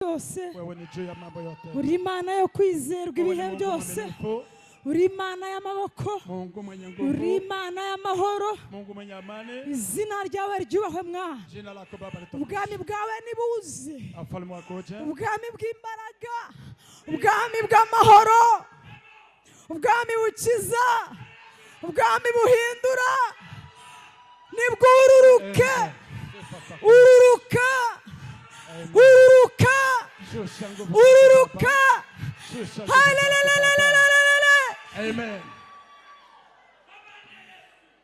Byose. Wewe ni juu ya mambo yote. Uri Imana yo kwizerwa Wewe ni ibihe Mungu byose. mwaminifu, Uri Imana y'amaboko. Mungu mwenye Uri nguvu, Imana y'amahoro. Mungu mwenye amani. Izina ryawe ryubahwe mwana. Jina lako Baba litukuzwe. Ubwami bwawe nibuze. Ufalme wako uje, Ubwami bw'imbaraga, ubwami bw'amahoro, ubwami bukiza, ubwami buhindura, nibwururuke. Ururuka, ururuka. Shusha nguvu zako Ururuka. Baba. Shusha nguvu zako Baba. Halelelelelelele. Amen.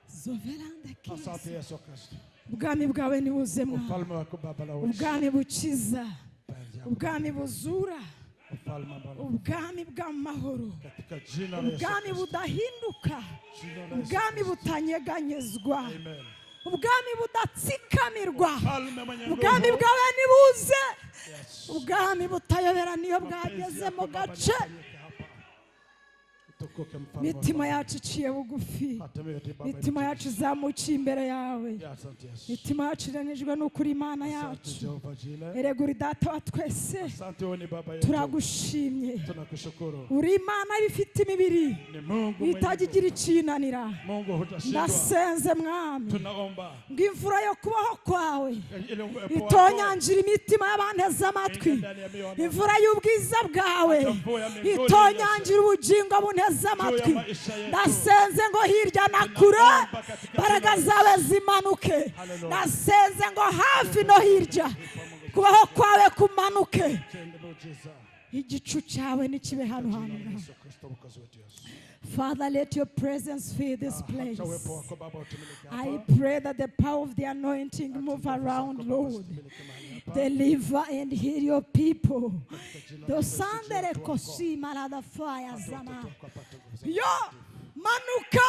Zovelanda. Asante Yesu Kristo. Ubwami bwawe nibuze mwana. Ufalme wako Baba la uchi. Ubwami bukiza, Penzi yako. ubwami buzura, Ufalme ambao ubwami bw'amahoro, katika jina la Yesu ubwami Kristo. Budahinduka, Jina la Yesu ubwami Kristo. Butanyeganyezwa, Amen. Ubwami budatsikamirwa. Ufalme mwenye Ubwami nguvu. Bwawe nibuze. Yes. Ubwami butayobera niyo Mapenzi bwageze yako mu Baba gace. yafanyike hapa. Utukuke mfalme wa Imitima Baba. yacu iciye bugufi. Hata mioyo yetu Baba Imitima yacu izamukiye imbere yawe. Ya, asante Yesu. Imitima yacu iranijwe n'ukuri Imana Asante yacu. Jehova Jireh. Erega uri data wa twese. Asante, wewe ni baba yetu. Turagushimye. Tunakushukuru. Uri Imana ibifite imibiri Ni Mungu mwenye itajya igira nguvu. ikinanira. Mungu hutashindwa. Ndasenze mwami Tunaomba ngo imvura yo kubaho kwawe ile uwepo wako itonyangira imitima y'abanteze amatwi. ingie ndani ya mioyo yao. Imvura y'ubwiza bwawe Mvua ya mbinguni itonyangira ubugingo bunteze amatwi. Maisha yetu. Ndasenze ngo hirya na kure Tunaomba katika imbaraga jina la zawe zimanuke. Hallelujah. Ndasenze ngo hafi no hirya kubaho kwawe kumanuke. Tende muujiza. Igicu cyawe nikibe hano Jina hantu. La Yesu Kristo Mwokozi wetu Yesu. Father, let your presence fill this place. Acha uwepo wako Baba utumilike I hapa. Pray that the power of the anointing move around, Lord. Deliver and heal your people. Dosandere kosi malada fire zama. Yo, manuka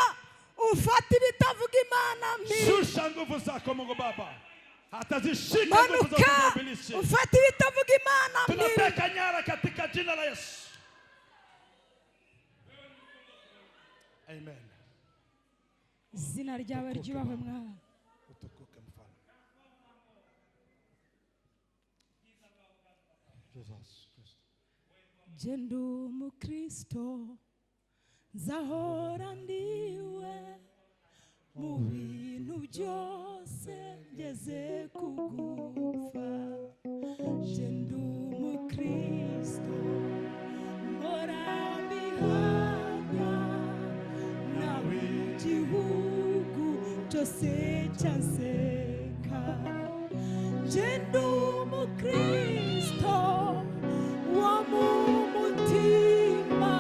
ufate ibitavuga Imana mpiri. Shusha nguvu zako Mungu Baba, atazishika nguvu Manuka zako za ibilisi. Ufate ibitavuga Imana mpiri. Tunateka nyara katika jina la Yesu. Amen. Izina ryawe ryubahwe mwana. Utukuke mfalme. Jesus Christ. Jye ndi umukristo nzahora ndiwe mu bintu byose ngeze kugupfa. Jye ndi umukristo mpora mbihamya nawe igihugu cyose cyanseka. Jye ndi umukristo wo mu mutima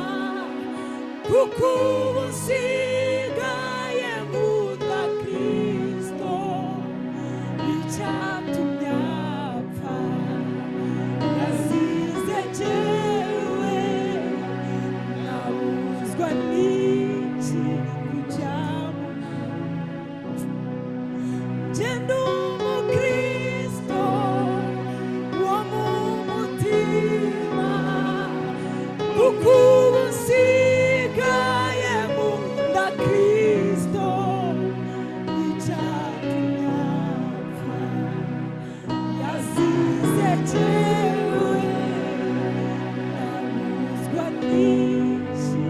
kuko ubu nsigaye nkunda Kristo icyatumye apfa yasize jyewe nabuzwa n'iki kujya mu. Jye ndi umukristo wo mu mutima kuko ubu nsigaye nkunda Kristo icyatumye apfa yazize jyewe nabuzwa n'iki.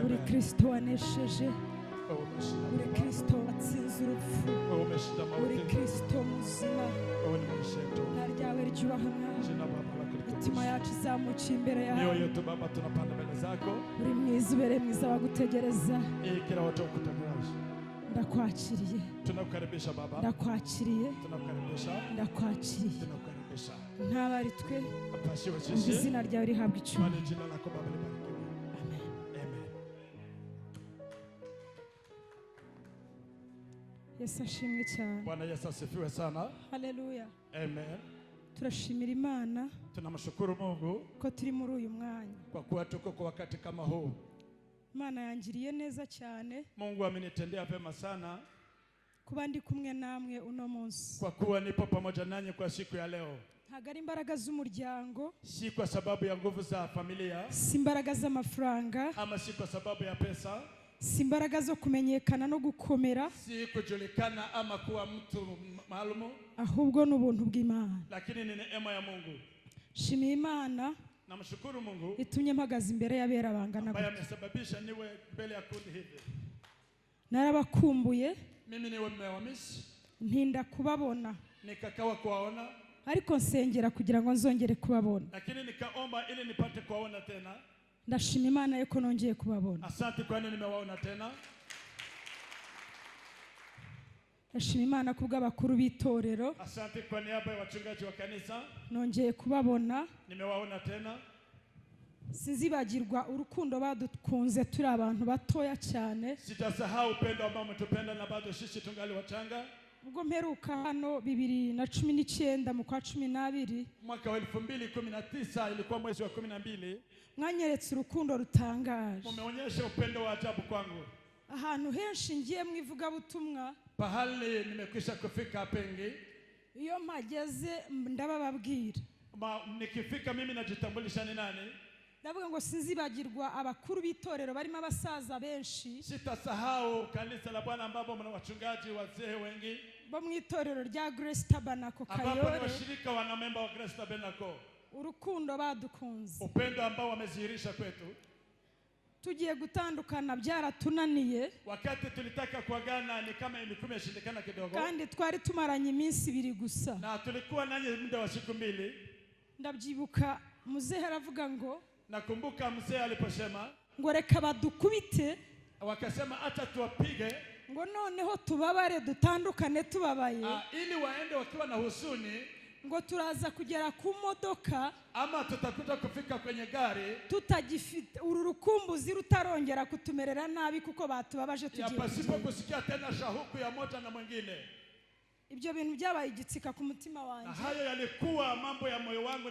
Uri Amen. Kristo wanesheje. Wewe umeshinda Uri Baba. Kristo watsinze urupfu. Wewe umeshinda Uri mauti. Kristo muzima. Wewe ni maisha yetu. Izina ryawe ryubahwe mwami. Jina Baba lako Imitima litukuzwe. yacu izamukiye imbere yawe. Mioyo yetu Baba tunapanda mbele zako. Uri mwiza ubereye mwiza bagutegereza. Ili kila watu wakutangaza. Ndakwakiriye. Tunakukaribisha Baba. Ndakwakiriye. Tunakukaribisha. Ndakwakiriye. Tunakukaribisha. Ntaba ari twe Pasiwe ngo sisi. izina ryawe rihabwe icyubahiro. Bali jina lako Baba libarikiwe. Amen. Amen. Yesu ashimwe cyane. Bwana Yesu asifiwe sana. Haleluya. Amen. Turashimira Imana Tunamshukuru Mungu ko turi muri uyu mwanya. Kwa kuwa tuko kwa wakati kama huu. Imana yangiriye neza cyane Mungu amenitendea vema sana kuba ndi kumwe namwe uno munsi. Kwa kuwa nipo pamoja nanyi kwa siku ya leo. Ntabwo ari imbaraga z'umuryango, Si kwa sababu ya nguvu za familia si imbaraga z'amafaranga, ama si kwa sababu ya pesa, Si imbaraga zo kumenyekana no gukomera, si kujulikana ama kuwa mtu maalumu, ahubwo ni ubuntu bw'Imana. Lakini ni neema ya Mungu. Shimiye Imana Namshukuru Mungu itumye mpagaze imbere y'abera bangana ambaye gutya. Amesababisha niwe mbele ya kundi hivi. Narabakumbuye, Mimi niwe mmewamisi, ntinda kubabona, nikakawa kuwaona, ariko nsengera kugira ngo nzongere kubabona. Lakini nikaomba ili nipate kuwaona tena. Ndashima Imana yuko nongeye kubabona. Asante kwani nimewaona tena. Ndashima Imana kubw'abakuru b'itorero. Asante kwa niaba ya wachungaji wa kanisa, Nongeye kubabona. Nimewaona tena. Sinzibagirwa urukundo badukunze turi abantu batoya cyane. Sitasahau upendo ambao umetupenda na bado sisi tungali wachanga. Ubwo mperuka hano 2019 mu kwa 12, Mwaka wa 2019 ilikuwa mwezi wa 12, mwanyeretse urukundo rutangaje. Mumeonyesha upendo wa ajabu kwangu. Ahantu henshi ngiye mu ivugabutumwa, Pahali nimekwisha kufika pengi, iyo mpageze ndabababwira. Nikifika mimi najitambulisha ni nani. Ndavuga ngo sinzibagirwa abakuru b'itorero barimo abasaza benshi Sitasahau kanisa la Bwana ambapo mna wachungaji wazee wengi, bo mu itorero rya Grace Tabernacle ambapo ni Kayore, washirika wanamemba wa Grace Tabernacle, urukundo badukunze. Upendo ambao wamedhihirisha kwetu. Tugiye gutandukana byaratunaniye, Wakati tulitaka kuagana ni kama ilikuwa imeshindikana kidogo, kandi twari tumaranye iminsi 2 gusa. Na tulikuwa nanyi muda wa siku 2. Ndabyibuka muzehe aravuga ngo, Nakumbuka mzee aliposema, ngo reka badukubite, wakasema hata tuwapige, ngo noneho tubabare dutandukane tubabaye, ili waende wakiwa na huzuni, ngo turaza kugera ku modoka ama tutakuja kufika kwenye gari tutagifite uru rukumbuzi rutarongera kutumerera nabi kuko batubabaje ya tugiye pasipo kugenda. Kusikia tena shauku ya moja na mwingine. Ibyo bintu byabaye igitsika ku mutima Na wanjye, hayo yalikuwa mambo ya moyo wangu,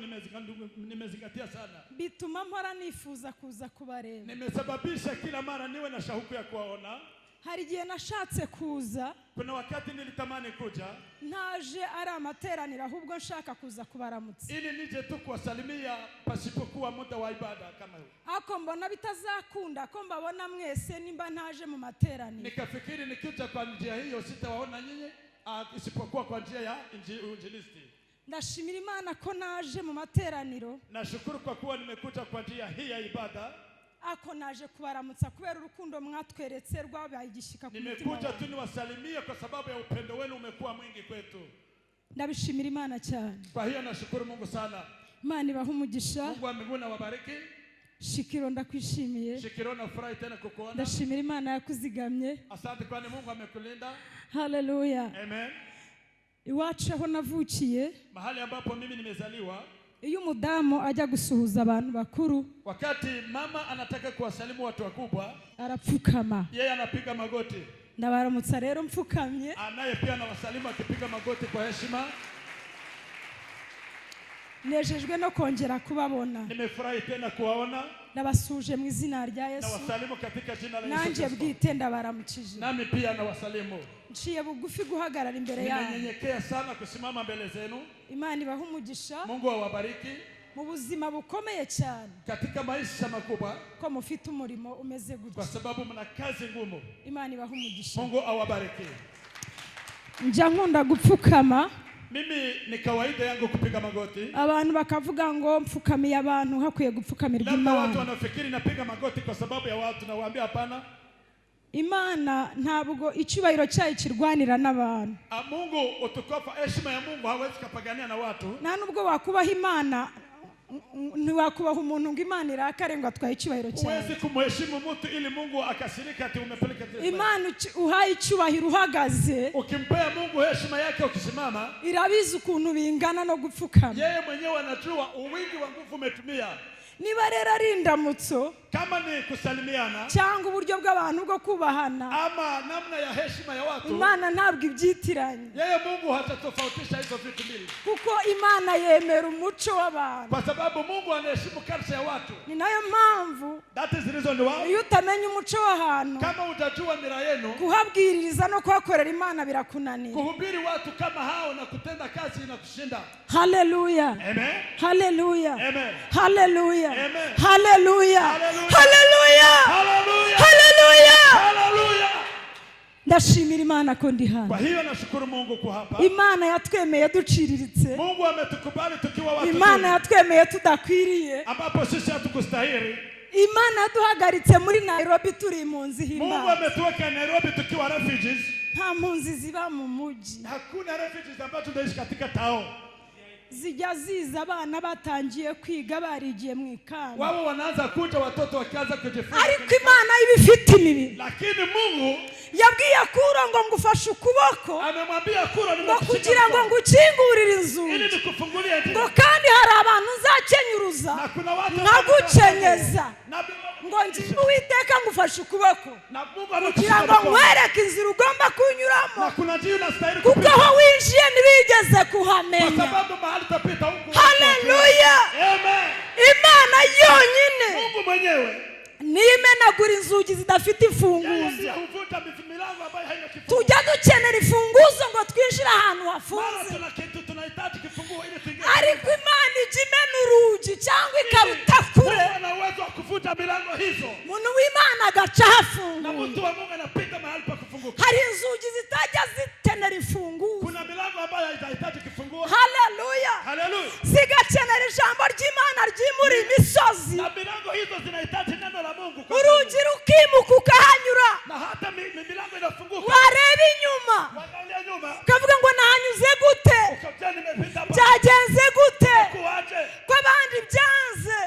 nimezingatia sana, bituma mpora nifuza kuza kubareba. Nimesababisha kila mara niwe na shauku ya kuwaona. Hari igihe nashatse kuza, Kuna wakati nilitamani kuja ntaje ari amateraniro ahubwo nshaka kuza kubaramutsa, ili nije tu kuwasalimia pasipokuwa muda wa ibada kama huu. Ariko mbona bitazakunda ko mbabona mwese nimba ntaje mu materaniro. Nikafikiri nikija kwa njia hiyo sitawaona nyinyi, isipokuwa kwa njia ya uinjilisti. Ndashimira Imana ko naje mu materaniro, Nashukuru kwa kuwa nimekuja kwa njia hii ya ibada. Ako naje kubaramutsa kubera urukundo mwatweretse rwabaye igishyika ku mutima Nimekuja wanjye. Tu niwasalimie kwa sababu ya upendo wenu umekuwa mwingi kwetu. Ndabishimira Imana cyane. Kwa hiyo nashukuru Mungu sana. Imana ibahe umugisha. Mungu wa mbinguni awabariki. Shikiro, ndakwishimiye. Shikiro, nafurahi tena kukuona. Ndashimira Imana yakuzigamye. Asante kwani Mungu amekulinda. Haleluya. Amen. Iwacu aho navukiye, Mahali ambapo mimi nimezaliwa, iyo umudamu ajya gusuhuza abantu bakuru, wakati mama anataka kuwasalimu watu wakubwa, arapfukama. Yeye anapiga magoti. Ndabaramutsa rero mfukamye. Anaye pia anawasalimu akipiga magoti kwa heshima. Nejejwe no kongera kubabona. Nimefurahi tena kuwaona. Ndabasuje mu izina rya Yesu. Nawasalimu katika jina la Yesu Nanjye Kristo. bwite ndabaramukije. Nami pia nawasalimu. Nciye bugufi guhagarara imbere yanyu. Nimenyenyekea sana kusimama mbele zenu. Imana ibahe umugisha Mungu awabariki mu buzima bukomeye cyane, katika maisha makubwa, ko mufite umurimo umeze kwa gutya. Sababu mna kazi ngumu. Imana ibahe umugisha. Mungu awabariki. Njya nkunda gupfukama, Mimi ni kawaida yangu kupiga magoti. Abantu bakavuga ngo mfukamiye abantu hakwiye gupfukamirwa Labda watu Imana. wanafikiri napiga magoti kwa sababu ya watu, nawaambia hapana. Imana ntabwo icyubahiro cyayo kirwanira n'abantu. Mungu utukufu, heshima ya Mungu hawezi kapagania na watu. Nta nubwo wakubaha Imana, ntiwakubaha umuntu ngo Imana irakare ngo atwaye icyubahiro cyayo. Huwezi kumheshimu mtu ili Mungu akasirika ati umepeleka kile. Imana uhaye icyubahiro uhagaze, Ukimpea Mungu heshima yake ukisimama, irabizi ukuntu bingana no gupfukama. Yeye mwenyewe anajua uwingi wa nguvu umetumia. Niba rero ari indamutso Kama ni kusalimiana cyangwa uburyo bw'abantu bwo kubahana, ama namna ya heshima ya watu, Imana ntabwo ibyitiranya, yeye Mungu hatatofautisha hizo vitu mbili, kuko Imana yemera umuco w'abantu. Kwa sababu Mungu anaheshimu culture ya watu. Ni nayo mpamvu That is the reason why, iyo utamenya umuco w'ahantu, kama utajua mira yenu, kuhabwiririza no kuhakorera Imana birakunanira. Kuhubiri watu kama hao na kutenda kazi inakushinda. Haleluya. Amen. Haleluya. Amen. Haleluya. Amen. Haleluya. Hallelujah. Haleluya. Hallelujah. Haleluya. Haleluya. Haleluya. Ndashimira Imana ko ndi hano. Kwa hiyo nashukuru Mungu kwa hapa. Imana yatwemeye duciriritse. Mungu ametukubali tukiwa watu Imana duni, yatwemeye tudakwiriye. Ambapo sisi hatukustahili. Imana yaduhagaritse muri Nairobi turi impunzi. Mungu Himbaza. Ametuweka Nairobi tukiwa refugees. Nta mpunzi ziba mu mujyi. Hakuna refugees ambao tunaishi katika town. Zijya ziza abana batangiye kwiga, barigiye mu ikambi. Wao wanaanza kuja watoto wakianza kujifunza. Ariko Imana iba ifite imibiri. Lakini Mungu Yabwiye Kuro ngo ngufashe ukuboko amemwambia Kuro, ngo nimekushika kugira ngo mkono ngukingurire inzugi, ili nikufungulie ngo njia. kandi hari abantu nzakenyuruza Na kuna watu nkagukenyeza, na ngo ngiye Uwiteka ngufashe ukuboko na Mungu kugira amekushika ngo mkono. nkwereke inzira ugomba kunyuramo, Na kuna njia unastahili kuko kupita, aho winjiye ntibigeze kwa kuhamenya. sababu mahali utapita huku. Haleluya. Amen. Imana yonyine Mungu mwenyewe niyo imenagura inzugi zidafite yeye imfunguzo. ndiye huvunja milango ambayo haina kifunguo. Tujya dukenera imfunguzo ngo twinjire ahantu Mara hafunze, tuna kitu tunahitaji kifunguo ili tuingie. ariko Imana ijya imena urugi cyangwa ikarutakure. Mungu ana uwezo wa kuvunja milango hizo. Umuntu w'Imana agaca Na hafunguye. mtu wa Mungu anapita mahali pa kufunguka. Hari inzugi zitajya zikenera imfunguzo. Kuna milango ambayo haitahitaji kifunguo. Haleluya. Haleluya. Zigakenera ijambo ry'Imana ryimura imisozi. Na milango hizo zinahitaji neno la Mungu kwa Urugi rukimuka ukahanyura. Na hata milango inafunguka. Wareba inyuma Waangalia nyuma, ukavuga ngo nahanyuze gute? Ukajua nimepita hapa. Byagenze gute? Kuaje? Ko abandi byanze?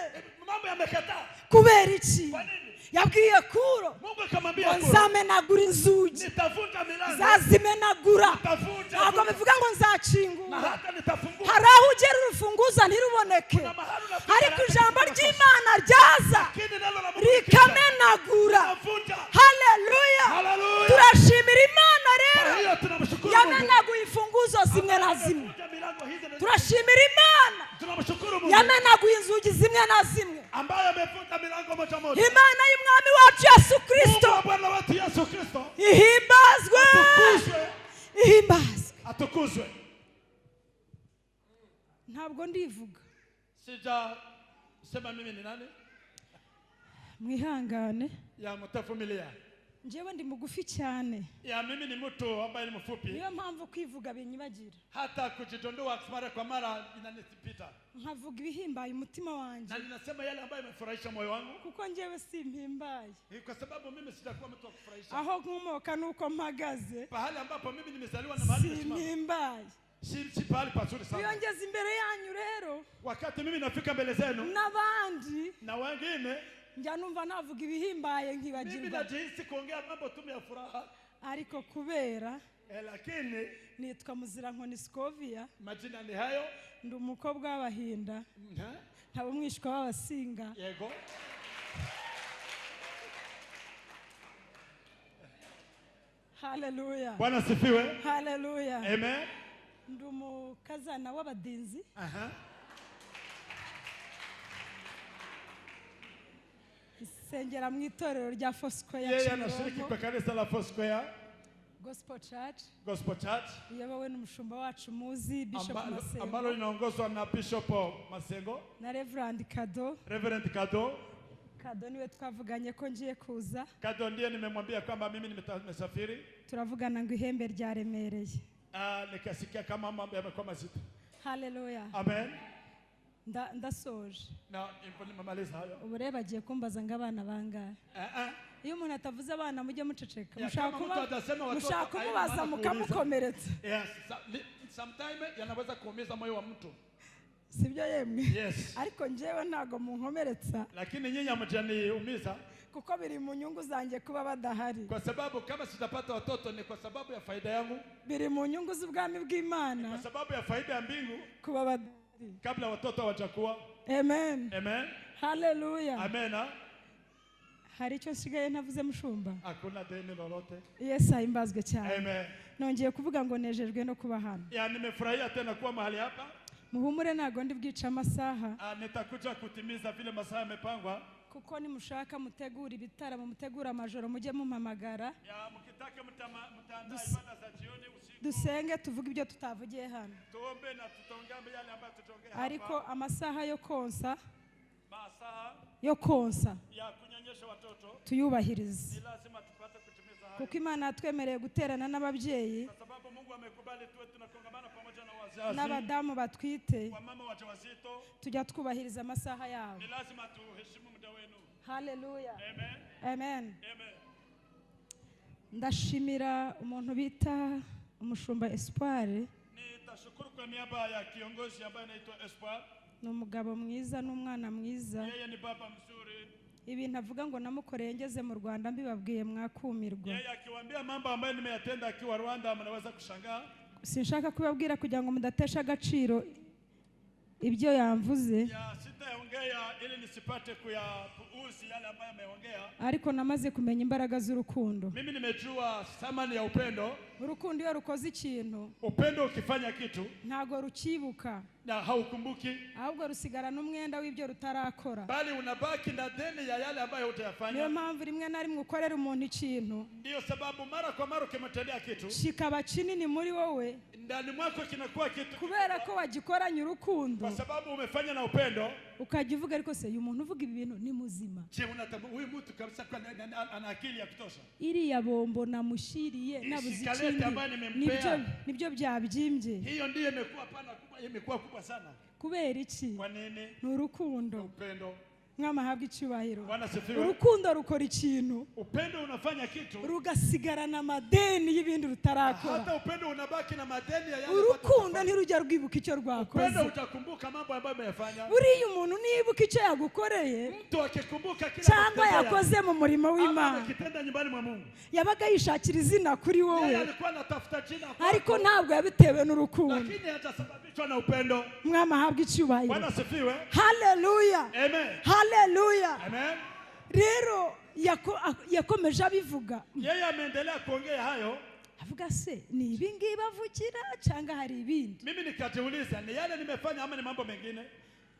Mambo yamekataa. Kubera iki? Kwa nini? Yabwiye Kuro Mungu akamwambia ngo Kuro, nzamenagura inzugi. Nitavunja milango. Nzazimenagura. Nitavunja. Ntabwo bivuga ngo Na nzakingura. hata nitafungua. Hari aho ugera urufunguzo ntiruboneke, Kuna mahali unafika ariko na ijambo hata ry'Imana ryaza Lakini neno la Mungu likija, rikamenagura. linavunja. Haleluya. Haleluya. Turashimira Imana Kwa rero hiyo tunamshukuru Mungu. yamenaguye imfunguzo zimwe na zimwe. Amevunja milango hizi na Turashimira Imana tunamshukuru Mungu yamenaguye inzugi zimwe na zimwe. Ambaye amevunja milango moja moja. Imana y'Umwami wacu Yesu Mungu Kristo wa Bwana wetu Yesu Kristo ihimbazwe. Atukuzwe, Ihimbazwe. Atukuzwe. Ntabwo ndivuga. Sijasema mimi ni nani. Mwihangane. Ya mtavumilia. Njyewe ndi mugufi cyane. Ya mimi ni mtu ambaye ni mfupi. Niyo mpamvu kwivuga binyibagira. Hata kujidondoa mara kwa mara inanipita. Nkavuga ibihimbaye umutima wanjye. Na ninasema yale ambayo imefurahisha moyo wangu. Kuko njyewe simpimbaye. Ni kwa sababu mimi sijakuwa mtu wa kufurahisha. Aho nkomoka nuko mpagaze. Pahali ambapo mimi nimezaliwa na mahali nimesimama. Simpimbaye. Si pahali pazuri Iyo sana. ngeze imbere yanyu rero Wakati mimi nafika mbele zenu n'abandi, na wengine, njya numva navuga ibihimbaye mimi nkibagirwa. Najihisi kuongea mambo tu ya furaha. Ariko kubera Lakini nitwa Muzirankoni Scovia, majina ni hayo. Ndi umukobwa w'Abahinda, nkaba umwishywa w'Abasinga. Yego. Haleluya. Bwana sifiwe. Haleluya. Amen. Ndi umukazana w'Abadinzi. Nsengera mu itorero rya Foursquare Yeye anashiriki Kimironko kwa kanisa la Foursquare Gospel Church Gospel Church iyobowe n'umushumba wacu muzi Bishop ambalo Masengo linaongozwa na Bishop Masengo, na Reverend Kado. Reverend Kado. Kado niwe twavuganye ko ngiye kuza. Kado ndiye nimemwambia kwamba mimi nimesafiri. Turavugana ngo ihembe ryaremereye. Nikasikia kama mambo yamekuwa mazito. Haleluya. Amen. Ndasoje. Na nimemaliza hayo. Ubu rero bagiye kumbaza ngo abana bangahe. Iyo umuntu atavuze abana mujye muceceka. Ya, Mushaka kama mtu atasema watoto mushaka haina kumubaza maana kuuliza. mukamukomeretsa. Yes, sometime yanaweza kuumiza moyo wa mtu. Sibyo yemwe? Yes. Ariko njyewe ntago munkomeretsa. Lakini nyinyi hamjaniumiza. Kuko biri mu nyungu zanjye kuba badahari. Kwa sababu kama sitapata watoto ni kwa sababu ya faida yangu. Biri mu nyungu z'ubwami bw'Imana. Kwa sababu ya faida ya mbingu. Kuba badahari. Kabla watoto hawajakuwa. Amen. Amen. Hallelujah. Amen. Hari icyo nsigaye ntavuze mushumba? Hakuna deni lolote. Yesu ahimbazwe cyane. Amen. Nongeye kuvuga ngo nejejwe no kuba hano. Ya nimefurahia tena kuwa mahali hapa. Muhumure ntago ndi bwica amasaha. Nitakuja kutimiza vile masaa yamepangwa. Kuko nimushaka mutegura ibitaramo, mutegura amajoro, mujye mumpamagara. Ya mkitaka mtaandaa ibada za jioni usiku. Dusenge tuvuge ibyo tutavugiye hano. Tuombe na tutaongea yale ambayo tutaongea hapa. Ariko amasaha yo konsa Masaa yo konsa ya kunyonyesha watoto tuyubahirize, ni lazima tupate kutimiza hayo, kuko Imana yatwemereye guterana n'ababyeyi kwa sababu Mungu amekubali tuwe tunakongamana pamoja na wazazi, n'abadamu batwite, wamama wajawazito. Tujya twubahiriza amasaha yabo. Ni lazima tuheshimu muda wenu. Haleluya. Amen. Amen. Amen. Ndashimira umuntu bita umushumba Espoir. Nitashukuru kwa niaba ya kiongozi ambaye anaitwa Espoir. Ni umugabo mwiza n'umwana mwiza. Yeye ni baba mzuri. Ibintu avuga ngo namukoreye ngeze mu Rwanda mbibabwiye mwakumirwa. Yeye akiwaambia mambo ambayo nimeyatenda akiwa Rwanda, mnaweza kushangaa. Sinshaka kubabwira kugira ngo mudatesha agaciro ibyo yamvuze. Ya sitayaongea ili nisipate kuyapuuzi yale ambayo ameongea. Ariko namaze kumenya imbaraga z'urukundo. Mimi nimejua thamani ya upendo. Urukundo iyo rukoze ikintu, Upendo ukifanya kitu ntabwo rukibuka, na haukumbuki, ahubwo rusigarana umwenda w'ibyo rutarakora. Bali unabaki na deni ya yale ambayo Niyo hutayafanya. mpamvu rimwe na rimwe ukorera umuntu ikintu, Ndiyo sababu mara kwa mara ukimtendea kitu, kikaba kinini muri wowe ndani mwako kinakuwa kitu kubera ko wagikoranye urukundo, kwa sababu umefanya na upendo. Ukajya uvuga ariko se uyu muntu uvuga ibi bintu ni muzima? Je, unatambua huyu mtu kabisa kwa ana akili ya kutosha? Iriya bombo namushyiriye nabuze Ishikalete ikindi ambayo nimempea. nibyo byabyimbye. Hiyo ndiyo imekuwa pana kubwa, imekuwa kubwa sana. Kubera iki? Kwa nini? Ni urukundo. Upendo. Mwami ahabwe icyubahiro. Bwana sifiwe. Urukundo rukora ikintu, Upendo unafanya kitu, rugasigarana amadeni y'ibindi rutarakora. Hata upendo unabaki na madeni ya yale Urukundo bado. ntirujya rwibuka icyo rwakoze. Upendo utakumbuka mambo ambayo umeyafanya. Buriya umuntu nibuka icyo yagukoreye Mtu akikumbuka kile cyangwa amekutendea, yakoze mu murimo ama w'Imana, amekitenda nyumbani mwa Mungu, yabaga yishakira izina kuri wowe, yeye alikuwa anatafuta jina kwako, ariko ntabwo yabitewe n'urukundo. Lakini hajasababishwa na upendo. Mwami ahabwe icyubahiro. Bwana sifiwe. Haleluya. Amen. Haleluya. Amen. Rero yakomeje abivuga. Yeye ameendelea kuongea hayo. Avuga se ni ibi ngibi avugira cyangwa hari ibindi? Mimi nikajiuliza, ni yale nimefanya ama ni mambo mengine?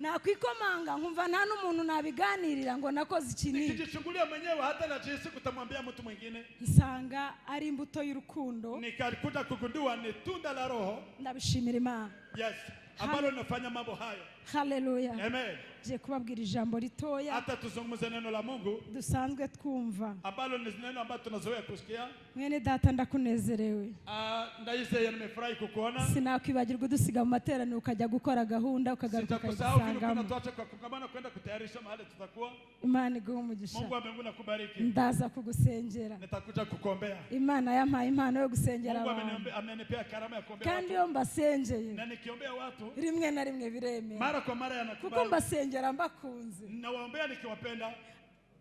Nakwikomanga nkumva nta n'umuntu nabiganirira ngo nakoze iki n'iki. Nikijichungulia mwenyewe hata najihisi kutamwambia mtu mwingine. Nsanga ari imbuto y'urukundo. Nikakuta kugundua ni tunda la Roho. Ndabishimira Imana. Yes, ambalo linafanya mambo hayo. Haleluya. Amen. Ngiye kubabwira ijambo ritoya Hata tuzungumze neno la Mungu dusanzwe twumva. Ambalo ni neno ambalo tunazoea kusikia. Mwene data, ndakunezerewe. Ah, Ndayizeye, nimefurahi kukuona. Sinakwibagirwa udusiga mu materaniro ukajya gukora gahunda ukagaruka Sitakusahau vile ukayisangamo. kunatuacha kwa kongamano kwenda kutayarisha mahali tutakuwa. Imana iguhe umugisha. Mungu wa mbinguni akubariki. Ndaza kugusengera. Nitakuja kukuombea. Imana yampaye impano yo gusengera Mungu abantu, amenipea karama ya kuombea kandi watu. iyo mbasengeye Na nikiombea watu rimwe na rimwe biremera, mara kwa mara kuko yanakubali. mbasengera mbakunze. Nawaombea nikiwapenda.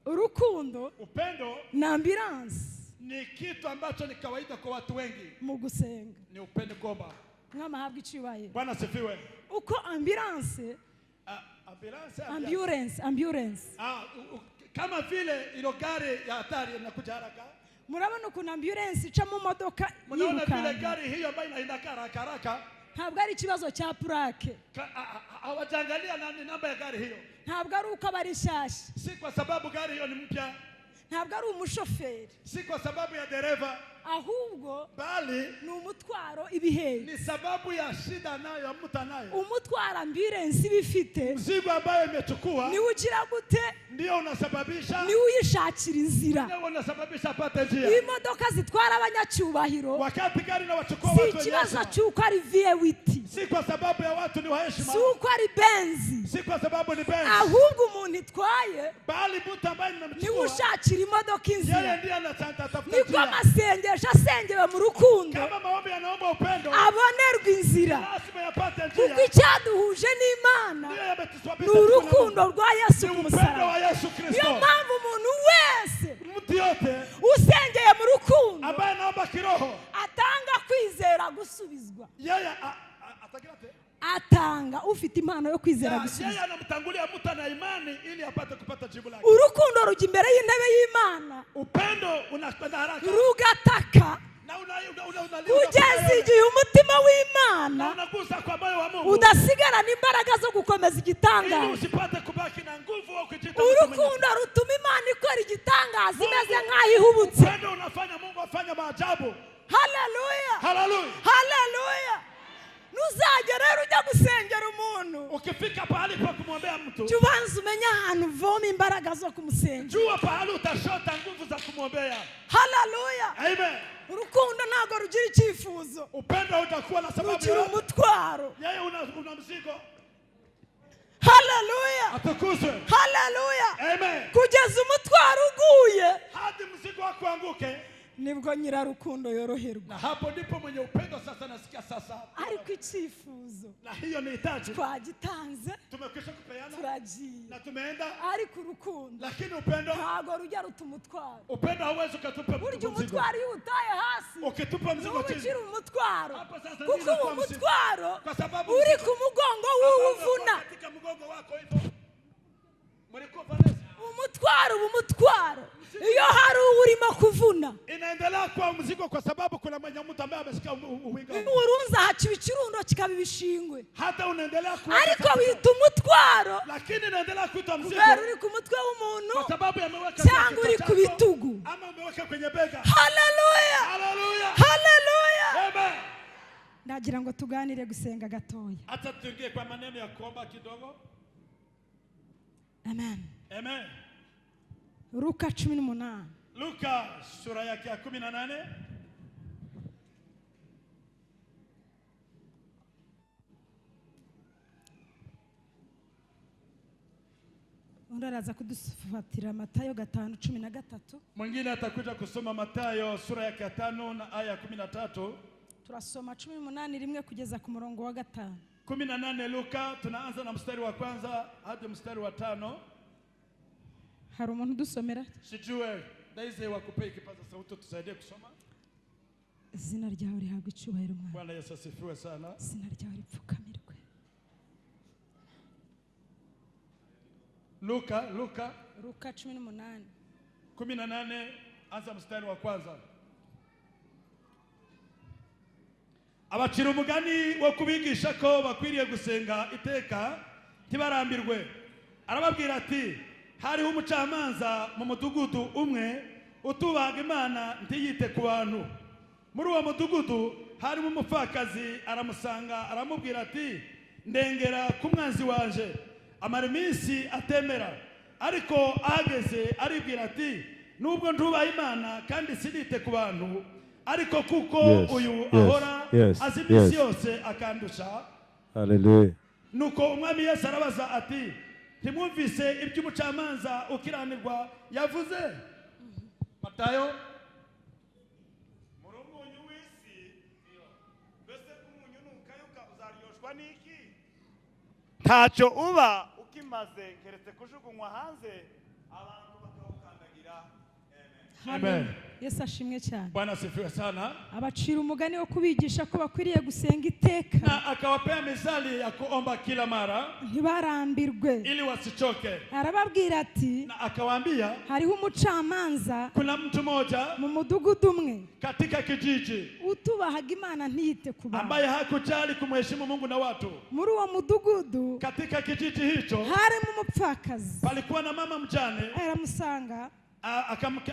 Urukundo Upendo ni ambulance ni kitu ambacho ni kawaida kwa watu wengi. Mu gusenga. Ni upendo kuomba. Mwami ahabwe icyubahiro. Bwana sifiwe. Uko ambulance, Ah, ambulance, ambulance. ambulance, ambulance. Ah, kama vile ilo gari ya hatari inakuja haraka. Murabona ukuntu ambulance ica mu modoka Mnaona vile yirukanka. gari hiyo ambayo inaenda haraka haraka, Ntabwo ari ikibazo cya plaque, hawajaangalia nani namba ya gari hiyo. Ntabwo ari uko aba ari nshyashya, Si kwa sababu gari hiyo ni mpya, ntabwo ari umushoferi, si kwa sababu ya dereva, ahubwo bali ni umutwaro ibiheye. Ni sababu ya shida nayo ya mtu anayo. Umutwaro ambulance iba ifite Mzigo ambayo imechukua niwe ugira gute? Ndio unasababisha, Niwe uyishakira inzira. Ndio unasababisha apate njia. Imodoka zitwara abanyacyubahiro Wakati gari inawachukua si watu wenye ikibazo heshima, cy'uko ari V8, si kwa sababu ya watu ni wa heshima, si uko ari Benz, si kwa sababu ni Benz, ahubwo umuntu itwaye bali mtu ambaye niwe nimemchukua ushakira imodoka inzira. Yeye ndiye anatafuta Niko njia. amasengesho asengewe mu rukundo Kama maombi yanaomba upendo, abonerwa inzira, lazima yapate kuko njia. icyaduhuje n'Imana Ndiyo ni yametusababisha tuwe na urukundo Mungu. rwa Yesu Ni ku upendo musaraba. wa Yesu Niyo Kristo. mpamvu umuntu wese Mtu yote usengeye mu rukundo ambaye anaomba kiroho, atanga kwizera gusubizwa. Yeye atagira te? Atanga ufite impano yo kwizera Yeye gusubizwa. anamtangulia mtu ana imani ili apate kupata jibu lake. Urukundo rujya imbere y'intebe y'Imana, Upendo unakwenda haraka rugataka na una, una, una, una, kugeza igihe umutima w'Imana na unagusa kwa moyo wa Mungu udasigarana imbaraga zo gukomeza ili igitangaza. usipate kubaki na nguvu au kujiita mtu mwenye. Urukundo rutuma Imana ikora igitangaza imeze nk'aho ihubutse. Upendo unafanya Mungu afanye maajabu. Haleluya. Haleluya. Haleluya. Ntuzajya rero ujya gusengera umuntu umuntu, Ukifika pahali pa kumwombea mtu, jya ubanza umenye ahantu uvoma imbaraga zo kumusengera. Jua pahali utashota nguvu za kumwombea. Haleluya. Amen. Urukundo ntabwo rugira icyifuzo, Upendo utakuwa na sababu rugira yoyote. Umutwaro. Yeye una mzigo. Haleluya. Atukuzwe. Haleluya. Amen. Kugeza umutwaro uguye, Hadi mzigo wako uanguke, nibwo nyirarukundo yoroherwa. Na hapo ndipo mwenye upendo sasa nasikia sasa. Ariko icyifuzo Na hiyo ni hitaji. twagitanze, Tumekwisha kupeana turagiye, na tumeenda, ariko urukundo lakini upendo, ntabwo rujya ruta umutwaro. Upendo hauwezi ukatupa Burya mzigo. umutwaro iyo uwutaye hasi, Ukitupa mzigo ntuba chini, ukiri umutwaro, Hapo sasa kuko ndio uwo inakuwa mzigo. mutwaro Kwa sababu uri mzigo- ku mugongo ambao w'uwuvuna. unakuwa katika mgongo wako hivyo. Mlikuwa Vanessa. Umutwaro uba umutwaro iyo hari uwo urimo kuvuna. Inaendelea kuwa mzigo kwa sababu kuna mwenye mtu ambaye ameshika uwinga. Urunze haciba ikirundo kikaba ibishingwe, Hata unaendelea kuwa, ariko wita umutwaro lakini inaendelea kuitwa mzigo kubera uri ku mutwe w'umuntu kwa sababu yameweka cyangwa kwa uri kichwa ku chako, bitugu. Ama umeweka kwenye bega. Haleluya. Haleluya. Haleluya. Amen. Ndagira ngo tuganire gusenga gatoya. Hata tuingie kwa maneno ya kuomba kidogo. Amen. Amen. Luka 18. Luka sura yake ya 18. Undi araza kudufatira Matayo 5:13. Mwingine atakuja kusoma Mathayo sura yake ya 5 na aya ya 13. Turasoma 18:1 kugeza ku murongo wa 5. 18 Luka, tunaanza na mstari wa kwanza hadi mstari wa 5. Hari umuntu udusomera? Sijue Daisy wakupee kipaza sauti tusaidie kusoma. Izina ryawe rihabwa icyubahiro, mwana. Bwana Yesu asifiwe sana. Izina ryawe ripfukamirwe. Luka Luka 18. 18, anza mstari wa kwanza. Abacira umugani wo kubigisha ko bakwiriye gusenga iteka ntibarambirwe. Arababwira ati hariho umucamanza mu mudugudu umwe utubahaga Imana ntiyite ku bantu. Muri uwo mudugudu harimo umupfakazi, aramusanga aramubwira ati ndengera ku mwanzi wanje. Amara iminsi atemera, ariko ahageze aribwira ati nubwo ntubaha Imana kandi sinite ku bantu, ariko kuko uyu ahora azi iminsi yose akandusha. Hallelujah. Nuko umwami Yesu arabaza ati ntimwumvise iby'umucamanza ukiranirwa yavuze? Matayo. Muri umunyu w'isi, mbese umunyu nukayuka uzaryoshwa n'iki? Ntacyo uba ukimaze keretse kujugunywa hanze abantu bakawukandagira. Amen. Yesu ashimwe cyane. Bwana asifiwe sana. Abacira umugani wo kubigisha ko bakwiriye gusenga iteka, Na akawapea mizali ya kuomba kila mara ntibarambirwe. Ili wasichoke. Arababwira ati Na akawaambia, hariho umucamanza kuna mtu mmoja mu mudugudu umwe katika kijiji utubahaga Imana ntiyite ku bantu. Ambaye hakujali kumheshimu Mungu na watu. Muri uwo mudugudu Katika kijiji hicho harimo umupfakazi. Palikuwa na mama mjane, Aramusanga,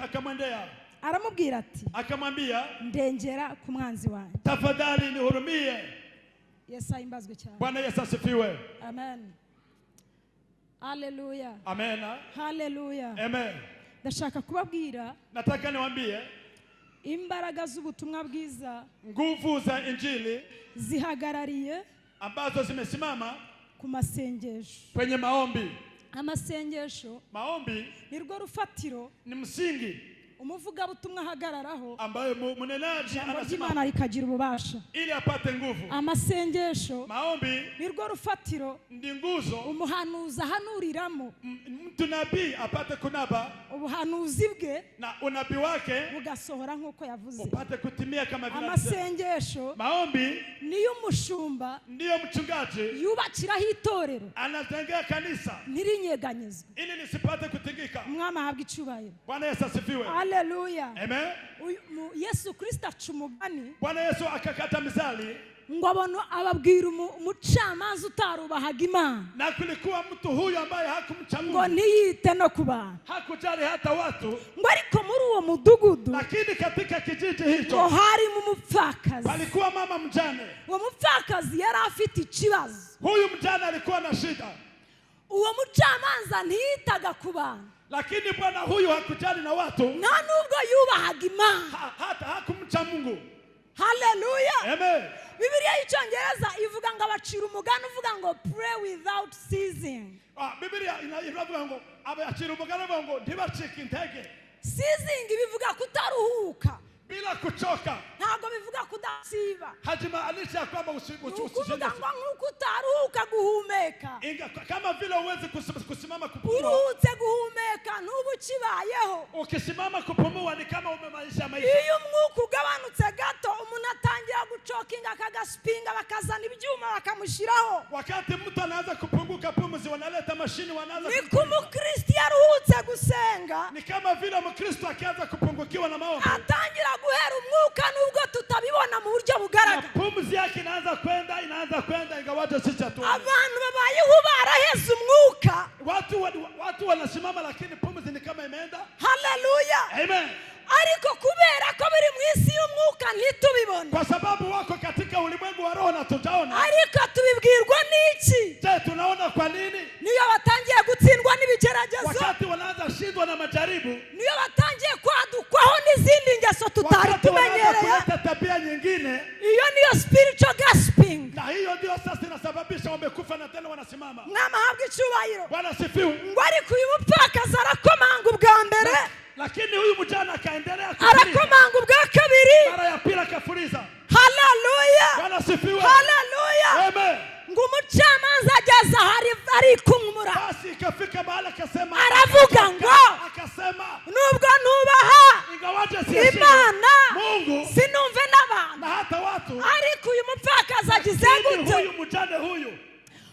akamwendea, aramubwira ati akamwambia, ndengera ku mwanzi wanjye. Tafadhali nihurumie. Yesu ahimbazwe cyane. Bwana Yesu asifiwe. Amen, haleluya. Amena. Haleluya. Amen. Ndashaka kubabwira, Nataka niwaambie, imbaraga z'ubutumwa bwiza nguvu za injili zihagarariye ambazo zimesimama ku masengesho. Kwenye maombi. Amasengesho Maombi ni rwo rufatiro ni msingi umuvugabutumwa ahagararaho, ambayo mnenaji ijambo anasimama ry'Imana rikagira ububasha. Ili apate nguvu. Amasengesho Maombi ni rwo rufatiro ndi nguzo umuhanuzi ahanuriramo, mtu nabii apate kunaba ubuhanuzi bwe na unabii wake bugasohora nk'uko yavuze. Upate kutimia kama vile alisema. Amasengesho Maombi niyo umushumba ndiyo mchungaji yubakiraho itorero anajengea kanisa ntirinyeganyezwe. Ili lisipate kutingika. Umwami ahabwe icyubahiro. Bwana Yesu asifiwe. Haleluya. Amen. Uyu- mu- Yesu Kirisito aca umugani Bwana Yesu akakata mizali ngo abone ababwira umu- umucamanza utarubahaga Imana na kulikuwa mtu huyu ambaye hakumcha ngo Mungu, ntiyite no ku bantu hakujali hata watu, ngo ariko muri uwo mudugudu lakini katika kijiji ngo hicho harimo umupfakazi. Palikuwa mama mjane. Uwo mupfakazi yari afite ikibazo. Huyu mjane alikuwa na shida, Uwo mucamanza ntiyitaga ku bantu lakini bwana huyu hakujali na watu, nta nubwo yubahaga Imana. Hata hakumcha Mungu. Haleluya. Amen. Bibiliya y'Icyongereza ivuga ngo abacira umugani uvuga ngo pray without ceasing. Ah, Biblia iravuga ngo abacira umugani uvuga ngo ntibacike intege. Ceasing bivuga kutaruhuka. Bila kuchoka. Ntabwo bivuga kudasiba. Hajimaanisha ya kwamba Ni ukuvuga usishinde. ngo nk'uko utaruhuka guhumeka, Kama vile huwezi kusimama kupumua, uruhutse guhumeka ntuba ukibayeho. Ukisimama kupumua ni kama umemaisha maisha. Iyo umwuka ugabanutse gato umuntu atangira guchokinga akagaspinga bakazana ibyuma bakamushyiraho. Wakati mtu anaanza kupunguka pumzi, wanaleta mashini, wanaanza Niko umukristo iyo aruhutse gusenga ni kama vile Mkristo akianza kupungukiwa na maombi, atangira guhera umwuka nubwo tutabibona mu buryo na bugaragara. Pumzi yake inaanza kwenda, inaanza kwenda, ingawaje sisi hatuoni. Abantu babayeho baraheze umwuka. Watu wanasimama, lakini pumzi ni kama imeenda. Haleluya. Amen. Ariko kubera ko biri mu isi y'umwuka ntitubibone. Kwa sababu wako katika ulimwengu wa roho na tutaona. Ariko tubibwirwa n'iki? Je, tunaona kwa nini? Niyo batangiye gutsindwa n'ibigeragezo, Wakati wanaanza shindwa na majaribu, niyo batangiye kwadukwaho n'izindi ngeso tutari wakati wanaanza tumenyereye, kuleta tabia nyingine, iyo niyo spiritual gasping. Na hiyo ndio sasa inasababisha wamekufa na tena wanasimama. Mwami ahabwe icyubahiro. Bwana sifiwe. Ngo ariko uyu mupfakazi arakomanga ubwa mbere, Lakini huyu mjane akaendelea kufuliza. Arakomanga ubwa kabiri. Mara ya pili akafuliza. Haleluya. Bwana sifiwe. Haleluya. Amen. Ngo umucamanza ageze ahari arikunkumura Basi ikafika mahali akasema, aravuga ngo akasema, nubwo ntubaha ingawaje siheshimu Imana Mungu sinumve n'abantu na hata watu, ariko uyu mupfakazi agize lakini gute? huyu mjane huyu,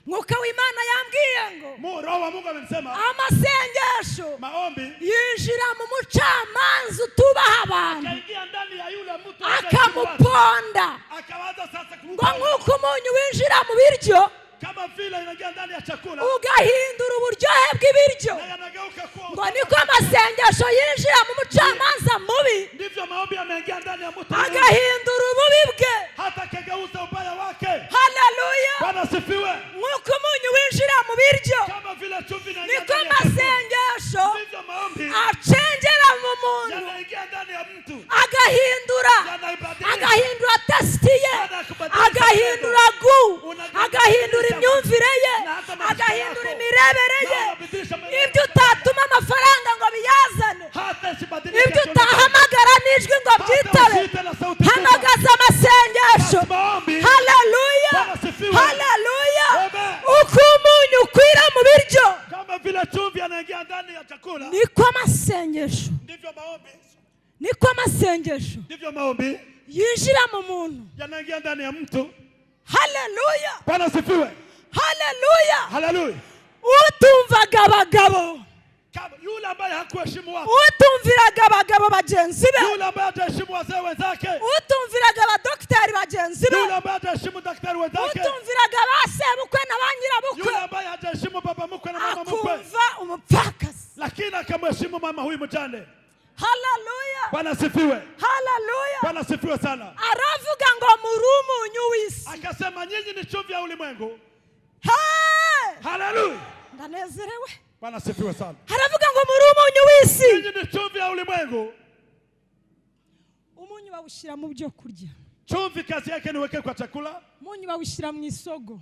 Mwuka w'Imana yambwiye ngo Roho wa Mungu amesema, amasengesho maombi yinjira mu mucamanza utubaha abantu akaingia ndani ya yule mtu aliyeheshimu watu. akamuponda. Akaanza sasa Ngo kumponda. nk'uko umunyu winjira mu biryo kama vile inaingia ndani ya chakula ugahindura uburyohe bw'ibiryo na yanageuka kuwa ngo niko amasengesho yinjira mu mucamanza mubi ndivyo maombi yameingia ndani ya mtu huyu, agahindura ububi bwe. Hata akageuza ubaya wake. Haleluya. Bwana sifiwe. Nk'uko umunyu winjira mu biryo Kama vile chumvi inaingia niko ndani ya chakula, amasengesho ndivyo maombi acengera mu muntu yanaingia ndani ya mtu, agahindura yanaibadilisha, agahindura taste ye agahindura gu agahindura imyumvire ye agahindura imirebere ye ibyo utatuma amafaranga ngo biyazane hata isibadilike ibyo utahamagara n'ijwi ngo hata byitabe usiite na sauti kubwa. hamagaza amasengesho. Basi maombi. Haleluya. Bwana sifiwe. Haleluya. Amen. Uko umunyu ukwira mu biryo Kama vile chumvi anaingia ndani ya chakula, niko amasengesho ndivyo maombi, niko amasengesho ndivyo maombi yinjira mu muntu. Yanaingia ndani ya mtu. Haleluya. Bwana sifiwe. Haleluya. Haleluya. Utumvaga abagabo Kama yule ambaye hakuheshimu watu, utumviraga abagabo bagenzi be yule ambaye hataheshimu wazee wenzake, utumviraga abadogiteri bagenzi be yule ambaye hataheshimu daktari wenzake, utumviraga ba sebukwe na ba nyirabukwe yule ambaye hajaheshimu baba mkwe na mama mkwe, akumva umupfakazi. Lakini akamheshimu mama huyu mjane. Haleluya. Bwana sifiwe. Haleluya. Bwana sifiwe sana. Aravuga ngo muri umunyu w'isi. Akasema nyinyi ni chumvi ya ulimwengu. Hey! Haleluya. Ndanezerewe. Bwana sifiwe sana. Aravuga ngo muri umunyu w'isi. Nyinyi ni chumvi ya ulimwengu. Umunyu bawushyira mu byo kurya. Chumvi kazi yake ni weke kwa chakula. Umunyu bawushyira mu isogo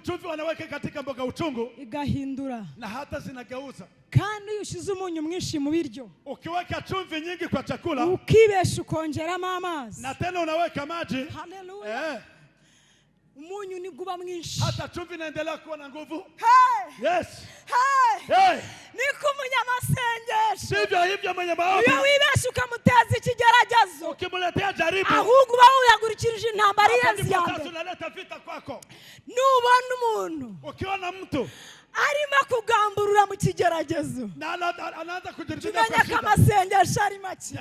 Chumvi wanaweka katika mboga uchungu igahindura. Na hata zinageuza. Kandi iyo ushyize umunyu mwinshi mu biryo Ukiweka chumvi nyingi kwa chakula ukibesha ukongeramo amazi na tena unaweka maji, haleluya eh, umunyu nibwo uba mwinshi. Hata chumvi inaendelea kuwa na nguvu. Hey! Yes. Hey! Hey. Niko umunyamasengesho Sivyo hivyo mwenye maombi, iyo wibesha ukamuteza ikigeragezo ukimletea jaribu, ahubwo uba wihagurukirije intambara hapo irenze ndipo iya sasa mbere. unaleta vita kwako. Nubona umuntu Ukiona mtu Arimo kugamburura mu kigeragezo. Na anaanza kujaribiwa Tumenya kwa ko shida. Amasengesho ari make.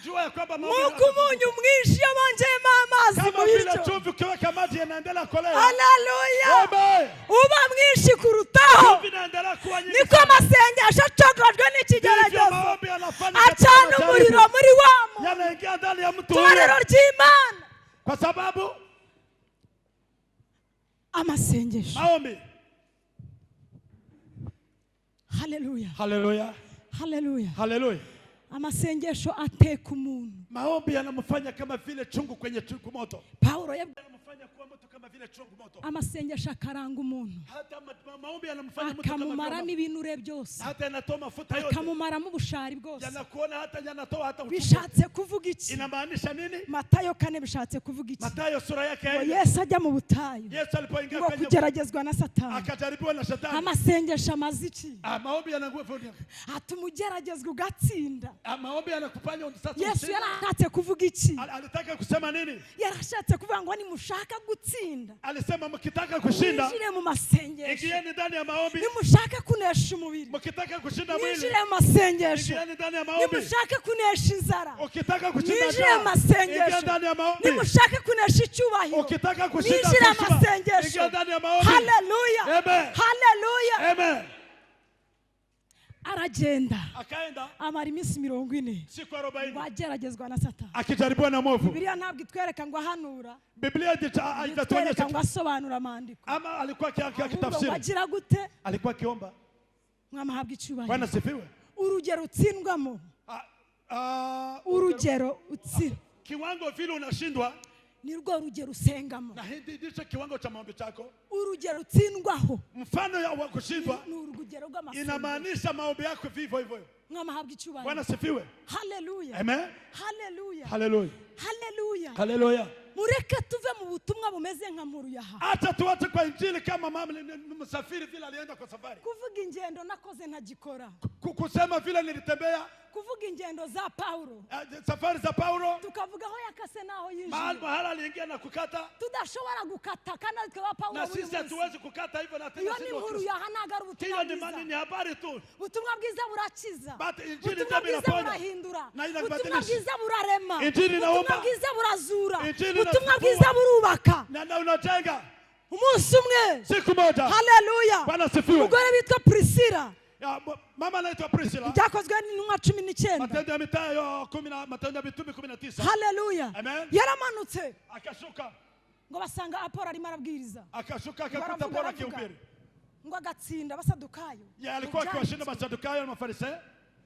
Jua ya kwamba maombi Nk'uko umunyu mwinshi iyo bongeyemo amazi mu kama vile biryo, chumvi ukiweka maji yanaendelea kolea. haleluya, Amen. uba mwinshi kurutaho, Chumvi inaendelea kuwa nyingi. niko amasengesho acogojwe Ndivyo n'ikigeragezo maombi yanafanya katika acana majaribu. umuriro muri wa muntu. Yanaingia ndani ya mtu huyo. Torero ry'Imana, Kwa sababu amasengesho, maombi. Haleluya. Haleluya. Haleluya. Haleluya. Amasengesho ateka umuntu. Maombi yanamfanya kama vile chungu kwenye chungu moto. Pawulo Yanamfanya kuwa mtu kama vile chungu moto. Amasengesho akaranga umuntu, Hata maombi yanamfanya mtu kama vile akamumaramo moto. ibinure byose, Hata yanatoa mafuta yote. akamumaramo ubushari bwose. Yanakuona hata yanatoa hata uchungu. Bishatse kuvuga iki? Inamaanisha nini? Matayo 4 bishatse kuvuga iki? Mathayo sura yake ya Ngo 4. Yesu ajya mu butayu Yesu alipoingia ngo kwenye kugeragezwa na Satani. Akajaribiwa na shetani. Amasengesho amaze iki? Ah, maombi yana nguvu. Atuma ugeragezwa ugatsinda. Ah, maombi yanakufanya sasa Yesu ushinde. yarashatse kuvuga iki? Alitaka kusema nini? Yarashatse kuvuga ngo nimushaka gutsinda, Alisema mkitaka kushinda, mwinjire mu masengesho. Ingieni ndani ya maombi. Nimushaka kunesha umubiri, Mkitaka kushinda mwili, mwinjire mu masengesho. Ingieni ndani ya maombi. Nimushaka kunesha inzara, Ukitaka kushinda mwinjire njaa, mu masengesho. Ingia ndani ya maombi. Nimushaka kunesha icyubahiro, Ukitaka kushinda mwinjire mu heshima, masengesho. Ingia ndani ya maombi. Haleluya. Amen. Haleluya. Amen. Aragenda, Akaenda amara iminsi 40 siku 40 ngo ageragezwa na Satani. Akijaribiwa na mwovu. Bibiliya ntabwo itwereka ngo ahanura, Biblia itwereka haitatuonyesha ngo asobanura amandiko, ama alikuwa ahubwo ngo akitafsiri, agira gute? Alikuwa akiomba. Mwamahabwa icyubahiro. Bwana sifiwe. Urugero utsindwamo, Ah, ah, urugero utsindwa kiwango vile unashindwa ni rwo rugero usengamo. Na hindi ndicho kiwango cha maombi chako. Urugero utsindwaho Mfano ya wa kushindwa ni urugero rw'amasengesho. Inamaanisha maombi yako vivyo hivyo. Mwamahabwa icyubahiro. Bwana sifiwe. Haleluya. Amen. Haleluya. Haleluya. Haleluya. Haleluya. Mureke tuve mu butumwa bumeze nka Muruyaha. Acha tuache kwa injili kama mama msafiri vile alienda kwa safari. Kuvuga ingendo nakoze ntagikora, Kusema vile nilitembea, kuvuga ingendo za Pawulo, safari za Paulo, tukavuga aho yakase n'aho mahali yinjiye, mahala aliingia na kukata, tudashobora gukata kandi ari twe ba Pawulo na buri sisi munsi. Hatuwezi kukata hivyo na tena Iyo sisi ni wa nkuru Kristo. yaha, ntabwo ari ubutumwa Hiyo ni bwiza. ni habari tu. Ubutumwa bwiza burakiza, But injili ubutumwa njema bwiza inaponya. burahindura, Na ubutumwa inabadilisha. bwiza burarema, Injili ubutumwa inaomba. bwiza burazura, Injili ubutumwa inafufua. bwiza burubaka. Na unajenga. Umunsi umwe, Siku moja. haleluya, Bwana sifiwe. umugore witwa Priscilla, Ya, mama anaitwa Priscilla. Byakozwe n'Intumwa 19, Matendo ya Mitayo 10 na Matendo ya Mitume 19. haleluya, Amen. yaramanutse Akashuka, ngo basanga Apolo arimo arabwiriza, akashuka akakuta Baravuga, Paulo baravuga. akihubiri. Ngo agatsinda Abasadukayo. Ya, alikuwa akiwashinda Masadukayo na Mafarisayo,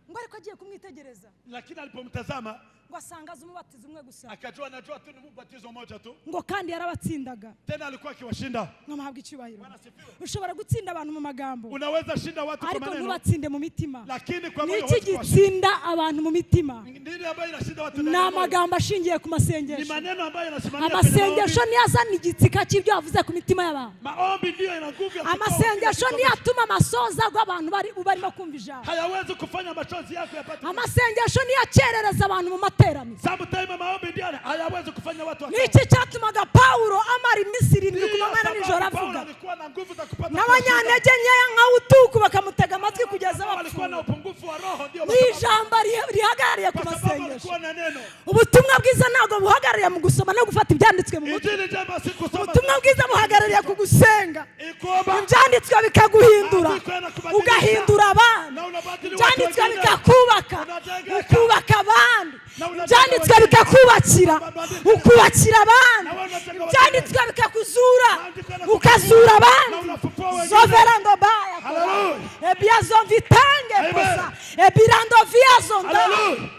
Ngo ariko agiye kumwitegereza, lakini alipomtazama ngo asanga azi umubatizo umwe gusa, akajua anajua tu ni ubatizo mmoja tu. Ngo kandi yarabatsindaga. Tena alikuwa akiwashinda. Mwamahabwa icyubahiro. Bwana sifiwe. Ushobora gutsinda abantu mu magambo, Unaweza shinda watu kwa ariko maneno, ntubatsinde mu mitima. Lakini kwa Ni moyo iki huwezi kuwashinda. gitsinda abantu mu mitima? Nini ambayo inashinda watu Ni ndani ya moyo? amagambo ashingiye ku Ni masengesho. maneno ambayo yanasimamia kwenye Amasengesho maombi. niyo azana igitsika cy'ibyo wavuze ku mitima y'abantu. Maombi ndiyo ina nguvu ya kutoa Amasengesho kile niyo kitu. atuma amasoza agwa abantu bari barimo kumva ijambo. Hayawezi kufanya machozi yako yapate. Amasengesho niyo akerereza abantu mu materaniro. Sometimes maombi ndiyo hayawezi kufanya watu Ni iki cyatumaga Pawulo amara iminsi 70 ku Ndiyo manywa na nijoro sababu Paulo avuga, alikuwa na nguvu za kupata n'abanyantege nkeya nka Utuku bakamutega amatwi kugeza alikuwa na bapfuye? upungufu wa roho, ndio Ni ijambo rihagarariye ku kwa sababu masengesho. alikuwa na neno. Ubutumwa bwiza ntabwo buhagarariye mu gusoma no gufata ibyanditswe mu mutwe. Injili njema si kusoma, Ubutumwa bwiza buhagarariye ku gusenga, ikuomba ibyanditswe bikaguhindura, Maandiko yanakubadilisha. Ugahindura abandi, Na unabadili watu ibyanditswe wengine. bikakubaka, Unajengeka. ukubaka abandi, Na unajenga ibyanditswe wengine. bikakubakira, Unabadilika. ukubakira abandi, Na wewe unajenga wengine. ibyanditswe bikakuzura, Maandiko yanakufufua. ukazura Na abandi. unafufua wengine. Zoverando baya Hallelujah. ebiazonvitange Amen. kosa ebirando viazonda. Haleluya.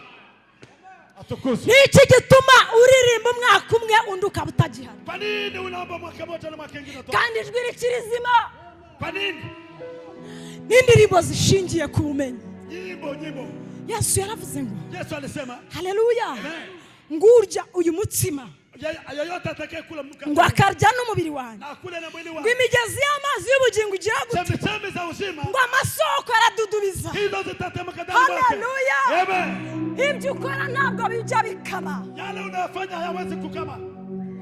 Atukuzwe. Ni iki gituma uririmba umwaka umwe undi ukaba utagihari, Kwa nini unaomba mwaka mmoja na mwaka mwingine toka? kandi ijwi rikiri rizima? Kwa nini? N'indirimbo zishingiye ku bumenyi. Nyimbo, nyimbo. Yesu yaravuze ngo, Yesu alisema, haleluya, Amen. ngurya uyu mutsima Yeyote atakayekula mkate ngo akarya n'umubiri wanjye, na akule na mwili ngo wangu, imigezi y'amazi y'ubugingo igira gute? Chemichemi za uzima Ngo amasoko aradudubiza. Hizo zitatemka ndani mwake. Haleluya. Amen. Ibyo ukora ntabwo bijya bikama. Yale unayofanya hayawezi kukama.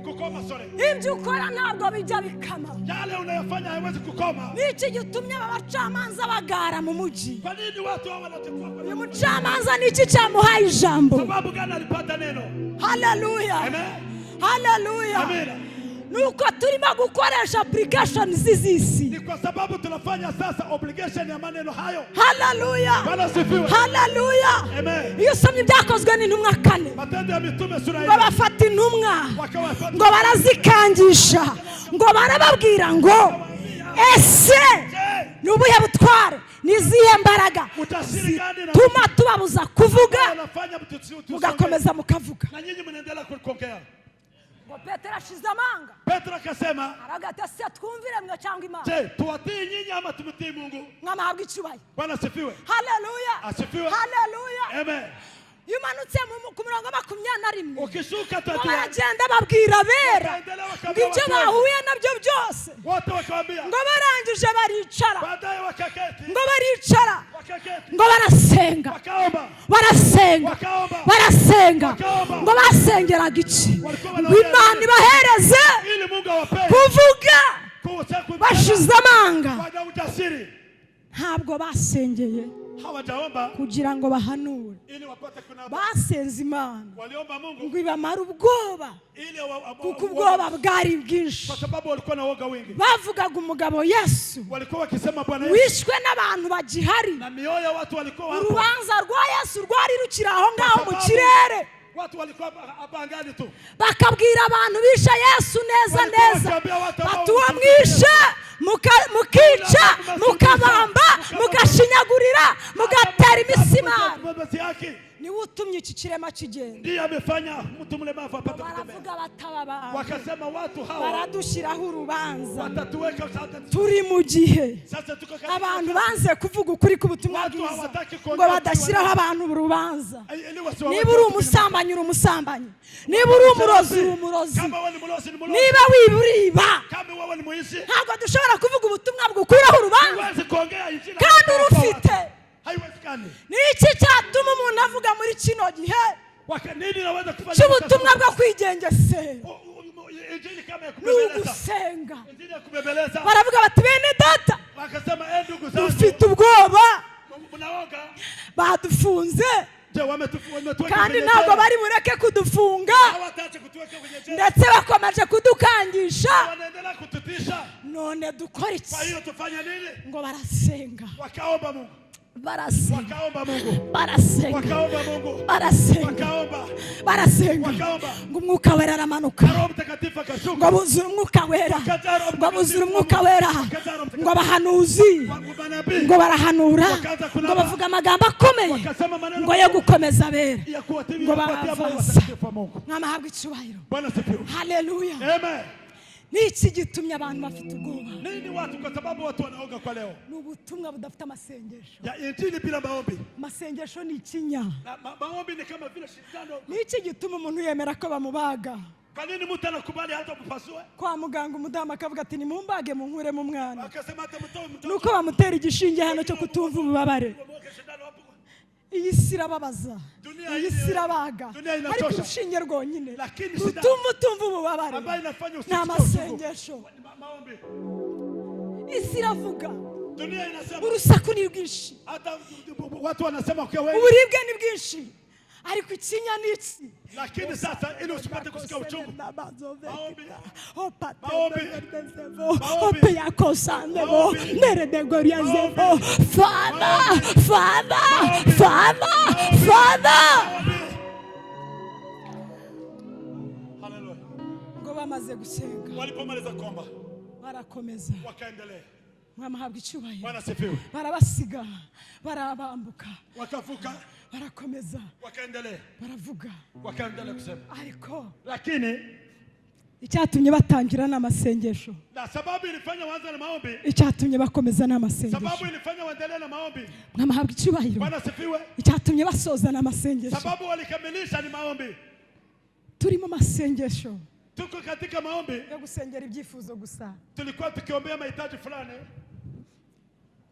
Kukoma, sorry. Ibyo ukora ntabwo bijya bikama. Yale unayofanya hayawezi kukoma. Niki gitumye aba bacamanza bagara mu mujyi? Kwa nini watu hawa wanachukua kwa Uyu mucamanza niki cyamuhaye ijambo? Sababu gani alipata neno? Haleluya. Amen. Haleluya. Amina. Nuko turimo gukoresha application z'izisi. Ni kwa sababu tunafanya sasa obligation ya maneno hayo. Haleluya. Bwana sifiwe. Haleluya. Amen. Iyo usomye Ibyakozwe n'Intumwa 4, Matendo ya Mitume sura ngo ya bafata intumwa, wakawafata ngo barazikangisha, ngo barababwira ngo: "Ese ni ubuhe butware, ni izihe mbaraga Ujasiri gani na zituma tubabuza kuvuga, wanafanya mtu mugakomeza mukavuga?" Na nyinyi mnaendelea kuongea. Ngo Petero ashize amanga, Petro akasema, aravuga ati: "Ese twumvire mwe cyangwa Imana?" je, tuwatii nyinyi ama tumtii Mungu? Mwamahabwa icyubahiro. Bwana asifiwe. Haleluya. Asifiwe. Haleluya. Amen. Iyo umanutse ku murongo wa 21, Ukishuka ngo tatu baragenda babwira abera Wakaendelea ngo wakaambia ibyo watu wengi. bahuye nabyo byose. Wote wakawambia, Ngo barangije baricara, baadaye wakaketi, ngo baricara, wakaketi, ngo barasenga, wakaomba, barasenga, wakaomba, barasenga. Wakaomba. Ngo basengeraga iki? Walikuwa Ngo wanaongea Imana nini? ibahereze Ili Mungu awapee kuvuga bashize amanga. Wana ujasiri. Ntabwo basengeye Hawajaomba kugira ngo bahanure. Ili wapate kuna Basenze Imana waliomba Mungu ngo ibamare ubwoba, ili kuko ubwoba bwari bwinshi. Kwa sababu walikuwa na woga wingi. Bavugaga umugabo Yesu Walikuwa wakisema Bwana Yesu wishwe n'abantu bagihari. Na mioyo ya watu walikuwa hapo. Urubanza rwa Yesu rwari rukiri aho ngaho mu Kwa sababu kirere. watu walikuwa hapa angani tu. Bakabwira abantu bishe Yesu neza Walikuwa neza, wakiambia watu ambao bati: "Uwo wamesulubiwa mwishe, mukica, mukabamba, mugashinyagurira, mugatera imisimari, Mavazi yake niwe utumye iki kirema kigenda." ndiye amefanya mtu mlemavu apate kutembea. Baravuga bataba abantu Wakasema watu hawa baradushyiraho urubanza. Watatuweka sasa. Turi mu gihe Sasa tuko katika abantu banze kuvuga ukuri k'ubutumwa Watu bwiza hawataki ngo kuongea badashyiraho abantu urubanza. Ili wasiwaweke Niba uri watu umusambanyi, uri umusambanyi. Niba uri umurozi, uri umurozi. Kama wewe ni mlozi, ni mlozi. Niba wiba, uriba. Kama wewe ni mwizi, Ntabwo dushobora kuvuga ubutumwa bwukuraho urubanza huwezi kuongea injili kandi ambayo kwa urufite. watu. Haiwezekani. Ni iki cyatuma umuntu avuga muri kino gihe Nini naweza kufanya cy'ubutumwa bwo kwigengesera? Injili kama ya Ni kubembeleza. ugusenga. Injili ya kubembeleza. Baravuga bati: "Bene data, Wakasema, eh, ndugu zangu, dufite ubwoba, mnaoga. badufunze, Je, wametuweka kandi kwenye ntabwo jela. bari bureke kudufunga, Hawataacha kutuweka kwenye jela. ndetse bakomeje kudukangisha. Wanaendelea kututisha. None dukora iki?" Kwa hiyo tufanye nini? Ngo barasenga. Wakaomba Mungu. Barasenga. Wakaomba Mungu. Barasenga. Wakaomba Mungu. Barasenga. Wakaomba. Barasenga. Wakaomba. Ngo Umwuka Wera aramanuka. Roho Mtakatifu akashuka. Ngo buzura Umwuka Wera. Wakajaa Roho Ngo buzura Mtakatifu. Umwuka Wera. Wakajaa Roho Mtakatifu. Ngo abahanuzi, Manabii ngo barahanura, Wakaanza kunaba. ngo bavuga amagambo akomeye, Wakasema maneno ngo yo gukomeza abera, ya kuwatimia ngo kuwatia moyo baravansa. watakatifu wa Mungu. Mwamahabwa icyubahiro. Bwana asifiwe. Haleluya. Amen. Ni iki gitumye abantu bafite ubwoba? Nini watu, kwa sababu watu wanaoga kwa leo Ni ubutumwa budafite amasengesho. Ya injili bila maombi. Amasengesho ni ikinya. Na maombi ni kama vile shindano. Ni iki gituma umuntu yemera ko bamubaga Kwa nini mtu anakubali hata kupasue? kwa muganga, umudamu akavuga ati: "Nimumbage munkuremo umwana"? Akasema hata mtoe mtoto. Nuko bamutera igishinge hano cyo kutumva ububabare. Wamweke shindano hapo. Iyi si irababaza, Dunia iyi si irabaga, dunia inachosha. ariko urushinge rwonyine Lakini shida- rutuma utumva ububabare ambayo inafanya ni usikie uchungu. amasengesho. Ni maombi. Isi iravuga, Dunia inasema, urusaku ni rwinshi, hata watu wanasema kwa wengi, uburibwe ni bwinshi, ariko ikinya ni iki? Lakini sasa ili usipate kusikia uchungu. Maombi. Maombi. Maombi. Father, Father, Father, Father. Maombi. Haleluya. Ngo bamaze gusenga, Walipomaliza kuomba, barakomeza. Wakaendelea. Mwamahabwa icyubahiro. Bwana asifiwe. Barabasiga, barabambuka, Wakavuka, barakomeza, wakaendelea, baravuga. Wakaendelea kusema. Ariko Lakini icyatumye batangira ni amasengesho. Na sababu ilifanya waanze na maombi, Icyatumye bakomeza ni amasengesho. Sababu ilifanya waendelee na maombi. Mwamahabwa icyubahiro. Bwana asifiwe. Icyatumye basoza ni amasengesho. Sababu walikamilisha ni maombi. Turi mu masengesho Tuko katika maombi, yo gusengera ibyifuzo gusa. Tulikuwa tukiombea mahitaji fulani.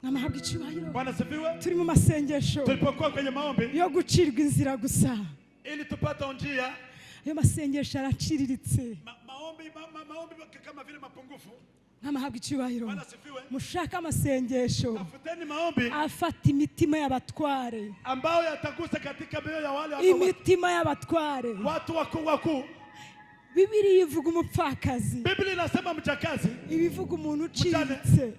Mwamahabwa icyubahiro. Bwana asifiwe. Turi mu masengesho Tulipokuwa kwenye maombi yo gucirwa inzira gusa. Ili tupate njia, Ayo masengesho araciriritse. Maombi Maombi, maombi kama vile mapungufu. Nk'amahabwa icyubahiro. Bwana asifiwe. Mushake amasengesho Tafuteni maombi afata imitima y'abatware, ambayo yatagusa katika mioyo ya wale ambao imitima y'abatware. Watu wakuu wakuu. Bibiliya ivuga umupfakazi, Biblia inasema mjakazi, ibivuga umuntu uciriritse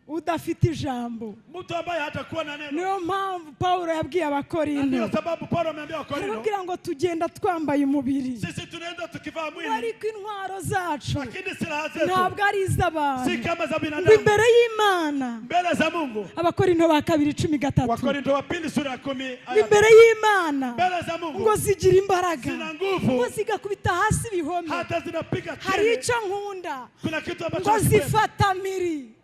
udafite ijambo. Mtu ambaye hatakuwa na neno. Niyo mpamvu Pawulo yabwiye Na Abakorinto, ndiyo sababu Paulo ameambia Wakorinto, arababwira ngo tugenda twambaye umubiri, sisi tunaenda tukivaa mwili, ariko intwaro zacu lakini silaha zetu ntabwo ari iz'abantu, si kama za ngo binadamu imbere y'Imana. Mbele za Mungu. Abakorinto ba kabiri 13. Wakorinto wa pili sura ya 10 Ngo aya imbere y'Imana mbele za Mungu ngo zigira imbaraga, zina nguvu, ngo zigakubita hasi ibihome. Hata zinapiga Hari chini. icyo nkunda, Kuna kitu ambacho ngo nakipenda. zifata miri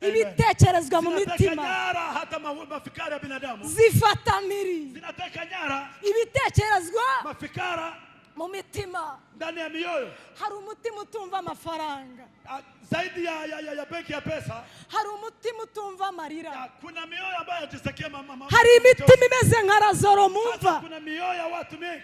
ibitekerezwa mu Zinateka mitima, nyara hata mafikara ya binadamu. Zifata miri Zinateka nyara ibitekerezwa mafikara mu mitima. Ndani ya mioyo. Hari umutima utumva amafaranga, Ah, zaidi ya benki ya pesa, hari umutima utumva amarira, kuna mioyo ambayo hajisikia hari imitima imeze nka Lazaro mumva. Hata kuna mioyo ya watu mingi.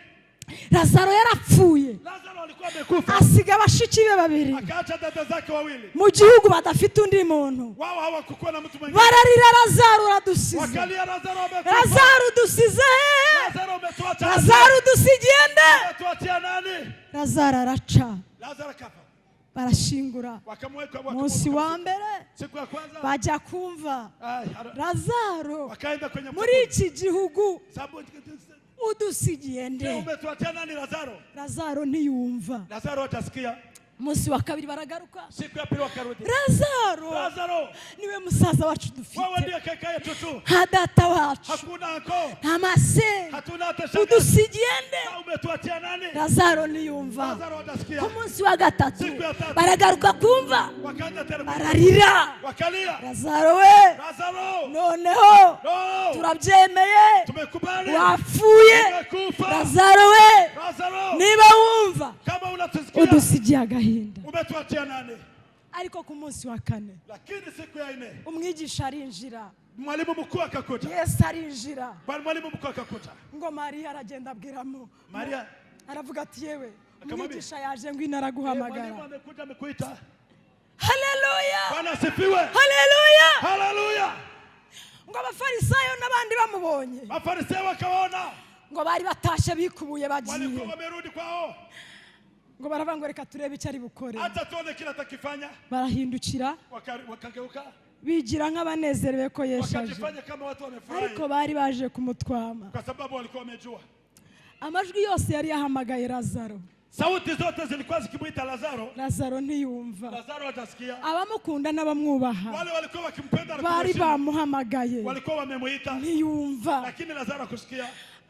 Lazaro yarapfuye, Lazaro alikuwa amekufa, asiga bashiki be babiri akaacha dada zake wawili, mu gihugu badafite undi muntu. Wao hawakukuwa na mtu mwingine. Bararira, Lazaro uradusize, Wakalia, Lazaro amekufa, Lazaro udusize hehe? Lazaro umetuacha, Lazaro udusigiye nde? umetuachia nani? Lazaro araca, Lazaro akafa, barashingura. Wakamweka Munsi wa mbere siku ya kwanza bajya kumva, Ay, Lazaro, wakaenda kwenye muri iki gihugu sababu udusigiye nde? umetuachia nani Lazaro? Lazaro ntiyumva. Lazaro atasikia. Umunsi wa kabiri baragaruka, Siku ya pili wakarudi. Lazaro, Lazaro, niwe musaza wacu wewe dufite, ndiye kaka yetu tu, nta data wacu, hakuna anko, nta masenge, hatuna hata shangazi. udusigiye nde? Umetuachia nani? Lazaro ntiyumva. Lazaro atasikia. Ku munsi wa gatatu Siku ya tatu. baragaruka kumva, Wakaanza tena bararira, wakalia, Lazaro we, Lazaro, noneho no, turabyemeye, tumekubali, wapfuye. tumekufa. Lazaro we, Lazaro, niba wumva, kama unatusikia, udusigiye agahinda. Umetuachia nani? Ariko ku munsi wa kane Lakini siku ya nne umwigisha arinjira, mwalimu mkuu akakuja, Yesu arinjira. Bwana mwalimu mkuu akakuja. Ngo Mariya aragenda abwiramo, Maria aravuga ati yewe, Akamwambia, umwigisha yaje, ngwino "Eh, araguhamagara. mwalimu amekuja amekuita. Haleluya! Bwana asifiwe. Haleluya! Haleluya. Ngo abafarisayo n'abandi bamubonye, Mafarisayo wakaona, ngo bari batashe bikubuye bagiye, walikuwa wamerudi kwao, ngo baravuga ngo reka turebe icyo ari bukore. Hata tuone kile atakifanya. Barahindukira, Wakageuka, bigira nk'abanezerewe ko Yesu aje, wakajifanya kama watu wamefurahi, ariko bari baje kumutwama. Kwa sababu walikuwa wamejua. Amajwi yose yari yahamagaye Lazaro, Sauti zote zilikuwa zikimwita Lazaro, Lazaro ntiyumva. Lazaro hatasikia. Abamukunda n'abamwubaha Wale walikuwa wakimpenda na bari kumheshimu, bamuhamagaye, walikuwa wamemuita, ntiyumva. Lakini Lazaro hakusikia.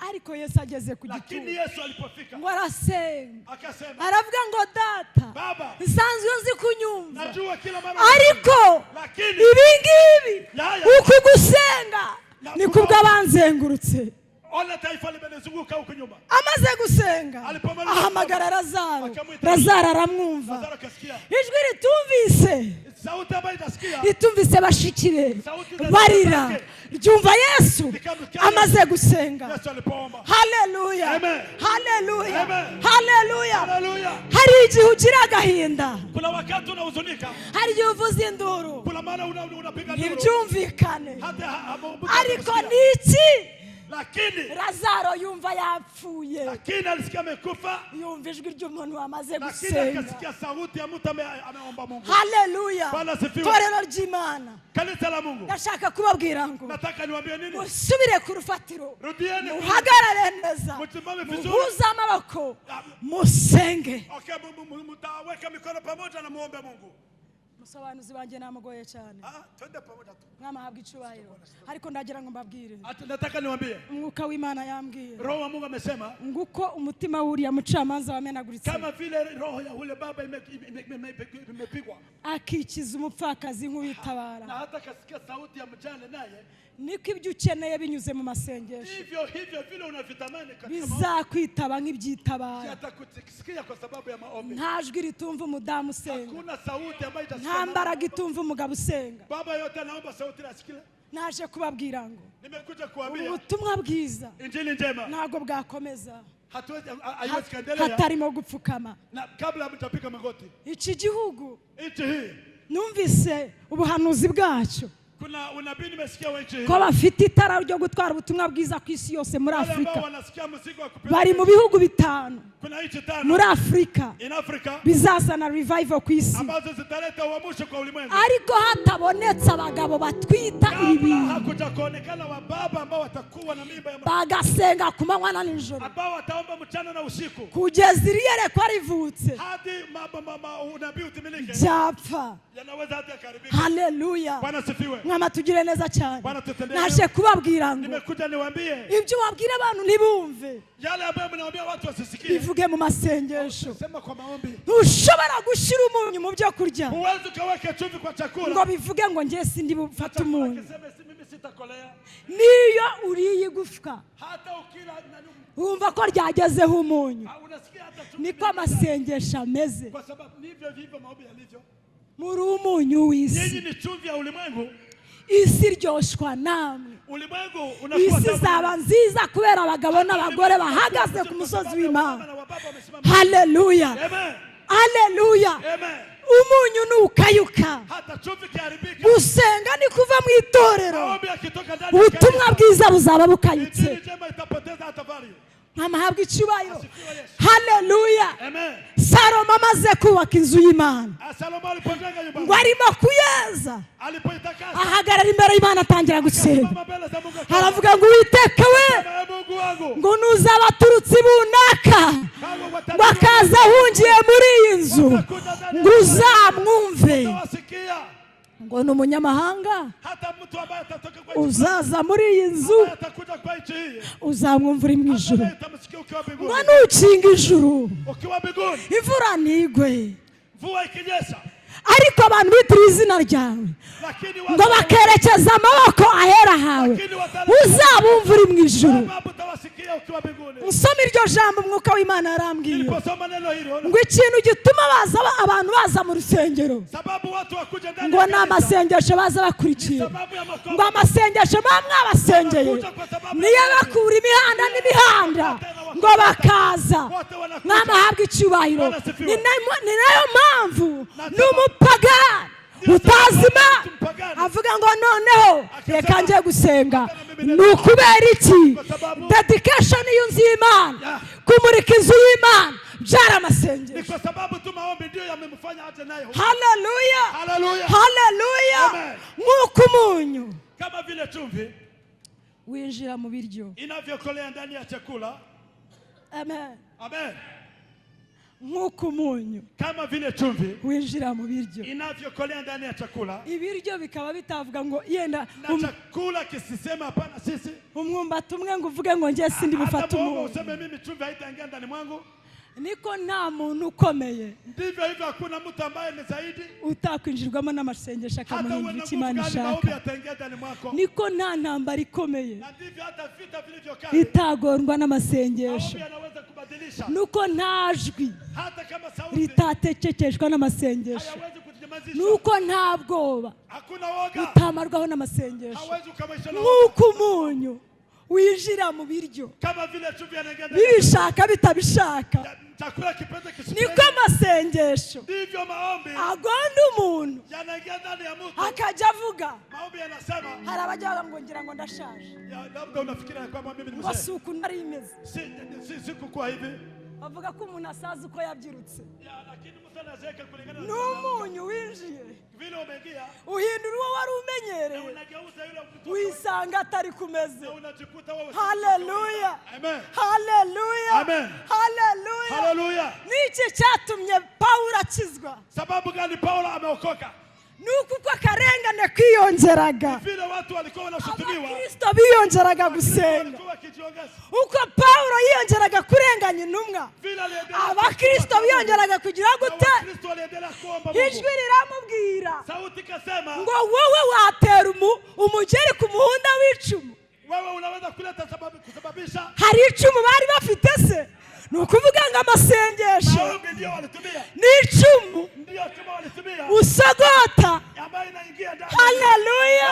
Ariko Yesu ageze ku Lakini gituro, Yesu alipofika ngo arasenga, akasema, aravuga ngo data, Baba, nsanzwe nzi kunyumva, najua kila mara, ariko lakini ibi ngibi, Yaya. uku gusenga ni kubw'abanzengurutse. Ona taifa limenizunguka huku nyuma. Amaze gusenga Alipomaliza ahamagara Lazaro, akamwita. Lazaro aramwumva. Lazaro akasikia Ijwi ritumvise, sauti ambayo inasikia ritumvise bashiki be Sauti za barira, zake. ryumva Yesu Likamsikia amaze gusenga. Yesu alipoomba. Haleluya! Amen. Haleluya! Amen. Haleluya! Haleluya. Hari igihe ugira agahinda, Kuna wakati unahuzunika, hari igihe uvuza induru kuna mara unapiga nduru, ntibyumvikane, hata mtu ariko hakusikia. ni iki? Lakini Lazaro yumva yapfuye, lakini alisikia amekufa, yumva ijwi ry'umuntu wamaze lakini gusenga. akasikia sauti ya mtu ameomba Mungu. Haleluya! Bwana asifiwe. Torero ry'Imana, Kanisa la Mungu, ndashaka kubabwira ngo nataka niwaambie nini? musubire ku rufatiro, Rudieni, muhagarare neza, msimame vizuri. muhuze amaboko, musenge. Okay, mtaweka mikono pamoja na muombe Mungu. Musobanuzi wanjye namugoye cyane. Ah, twende pamoja tu. Mwamahabwa icyubahiro, ariko ndagira ngo mbabwire, Ati nataka niwaambie, umwuka w'Imana yambwiye Roho wa Mungu amesema ngo uko umutima w'uriya mucamanza wamenaguritse, kama vile roho ya ule baba imepigwa akikiza umupfakazi nk'uwitabara, na hata kasikia sauti ya mjane naye, niko ibyo ukeneye binyuze mu masengesho hivyo hivyo vile unavitamani katika maombi, bizakwitaba nk'ibyitabara. yatakusikia kwa sababu ya maombi. Nta jwi ritumva umudamu usenga, Hakuna sauti ambayo nta itasikia. mbaraga itumva umugabo usenga. Baba yote anaomba sauti nasikia. Naje kubabwira ngo Nimekuja kuambia ubutumwa bwiza injili njema ntabwo bwakomeza Hatuwezi, haiwezi kaendelea hatarimo gupfukama. Na kabla mtapiga magoti. Iki gihugu, Nchi hii, numvise ubuhanuzi bwacyo kuna unabii nimesikia wa nchi hii, ko bafite itara ryo gutwara ubutumwa bwiza ku isi yose muri wale ambao Afurika. Wanasikia mzigo wa Bari kupeleka mu bihugu 5 kuna nchi 5 muri Afurika in Africa bizazana revival ku isi, ambazo zitaleta uamsho kwa ulimwengu, ariko hatabonetse abagabo batwita ibi kabla bintu, hakuja kuonekana wababa ambao watakuwa na mimba ya bagasenga ku manywa na nijoro ambao wataomba mchana na usiku kugeza iri yerekwa rivutse, hadi unabii utimilike, byapfa. Yanaweza hadi yakaribika. Haleluya! Bwana sifiwe. Mwama tugire neza cyane. Bwana tutendee. Naje kubabwira ngo Nimekuja niwaambie ibyo wabwira abantu ntibumve, yale ambayo mnaambia watu wasisikie, bivuge mu masengesho. Sema kwa maombi. Ntushobora gushyira umunyu mu byo kurya Huwezi ukaweka chumvi kwa ngo chakula bivuge ngo njye sindi bufate chakula umunyu. kiseme si mimi sitakolea. Niyo uriye igufwa, Hata ukila nani, wumva ko ryagezeho umunyu. Unasikia hata chumvi Niko imeingia. amasengesho ameze. Kwa sababu ndivyo vivyo maombi yalivyo. Muri umunyu w'isi. Nyinyi ni chumvi ya ulimwengu. Isi iryoshwa namwe. Ulimwengu unakuwa Isi tamu. izaba nziza kubera abagabo n'abagore bahagaze ku musozi w'Imana. Na wababa wamesimama. Haleluya! Amen. Haleluya! Amen. Umunyu nukayuka, Hata chumvi ikiharibika, gusenga ni kuva mu itorero, maombi yakitoka ndani ya ubutumwa kanisa, bwiza buzaba bukayutse. injili njema itapoteza hata value. Nkamahabwa icyubahiro. Asifiwe Yesu. Haleluya! Amen. Salomo amaze kubaka inzu y'Imana, Salomo alipojenga nyumba, ngo arimo kuyeza, alipoitakasa, ahagarara imbere y'Imana, atangira gusenga. akasimama mbele za Mungu akaomba, Aravuga ngo: "Uwiteka we, "Ee Mungu wangu, ngo nuzaba aturutse ibunaka, kama ngo akaza ahungiye muri iyi nzu, ngo uzamwumve." utawasikia, Ngo ni umunyamahanga hata mtu ambaye atatoka kwa nchi uzaza muri iyi nzu, ambaye atakuja kwa nchi hii, uzamwumva uri mu ijuru. hata utamsikia ukiwa Ngo mbinguni, nukinga ijuru, ukiwa mbinguni, imvura ntigwe, mvua ikinyesha, ariko abantu bitiriye izina ryawe, lakini ngo bakerekeza amaboko ahera hawe, uzabumva uri mu ijuru." sababu utawasikia ukiwa mbinguni. Nsoma iryo jambo, umwuka w'Imana yarambwiye Niliposoma neno hilo, ngo ikintu gituma baza, abantu baza mu rusengero, sababu watu wakuja ndani ngo ya ni kanisa, amasengesho baza bakurikiye, sababu ya makombo, ngo amasengesho muba mwabasengeye niyo bakura imihanda n'imihanda ngo bakaza. Mwamahabwa icyubahiro. Ni nayo mpamvu n'umupagani utazi Imana avuga ngo: "Noneho reka njye gusenga." Ni ukubera iki? Dedication y'inzu y'Imana, kumurika inzu y'Imana byari ni amasengesho. Kwa sababu tu maombi ndio yamemfanya aje naye huko. Haleluya! Haleluya. Haleluya! Amen. Nk'uko umunyu Kama vile chumvi winjira mu biryo, inavyokolea ndani ya chakula. Amen. Amen. Nk'uko umunyu Kama vile chumvi winjira mu biryo, inavyokolea ndani ya chakula, ibiryo bikaba bitavuga ngo yenda na chakula kisisema hapana, sisi umwumbati umwe ngo uvuge ngo njye sindi hata bufate muhogo umunyu, useme mimi chumvi haitaingia ndani mwangu. Niko nta muntu ukomeye Ndivyo hivyo, hakuna mtu ambaye ni zaidi utakwinjirwamo n'amasengesho hata uwe akamuhindura na icyo nguvu Imana gani, maombi ishaka. yataingia ndani mwako. Niko nta ntambara ikomeye Na ndivyo hata vita vilivyo kali, itagorwa n'amasengesho, maombi yanaweza kubadilisha, nuko nta jwi hata kama sauti ritatecekeshwa n'amasengesho, hayawezi kunyamazishwa. nuko nta bwoba Hakuna woga, butamarwaho n'amasengesho. Hawezi ukamaisha na woga. Nk'uko umunyu winjira mu biryo, Kama vile chumvi yanaingia ndani ya bibishaka bitabishaka, chakula, kipende niko kisipende, amasengesho ndivyo maombi agonda umuntu yanaingia ndani ya mtu. akajya avuga. Maombi yanasema, Hari abajya bavuga ngo ngira ngo ndashaje, ya, labda unafikiria ya kwamba mimi ni ngo mzee, si uku nari imeze. Si kukuwa hivi. Bavuga ko umuntu asaza uko yabyirutse. Ya, lakini mtu anazeeka kulingana na N'umunyu winjiye vile umeingia, uhindura uwo wari umenyereye, unageuza yule mtu wisanga atari kumeze. Na unajikuta wewe si Haleluya! Amen. Haleluya! Amen. Haleluya! Haleluya. Niki cyatumye Pawulo akizwa? Sababu gani Paulo ameokoka? Ni uko uko akarengane kwiyongeraga, Vile watu walikuwa wanashutumiwa, abakristo biyongeraga gusenga. Walikuwa wakijiongeza. Uko Pawulo yiyongeraga kurenganya intumwa, Vile aliendelea abakristo biyongeraga kugira na gute? Wakristo waliendelea kuomba Mungu. Ijwi riramubwira Sauti ikasema, ngo: "Wowe watera umugeri ku muhunda w'icumu?" Wewe unaweza kuleta sababu, kusababisha Hari icumu bari bafite se? Ni ukuvuga ngo amasengesho maombi ndio walitumia, ni icumu ndio chuma walitumia usogota. Ambayo inaingia ndani. Haleluya,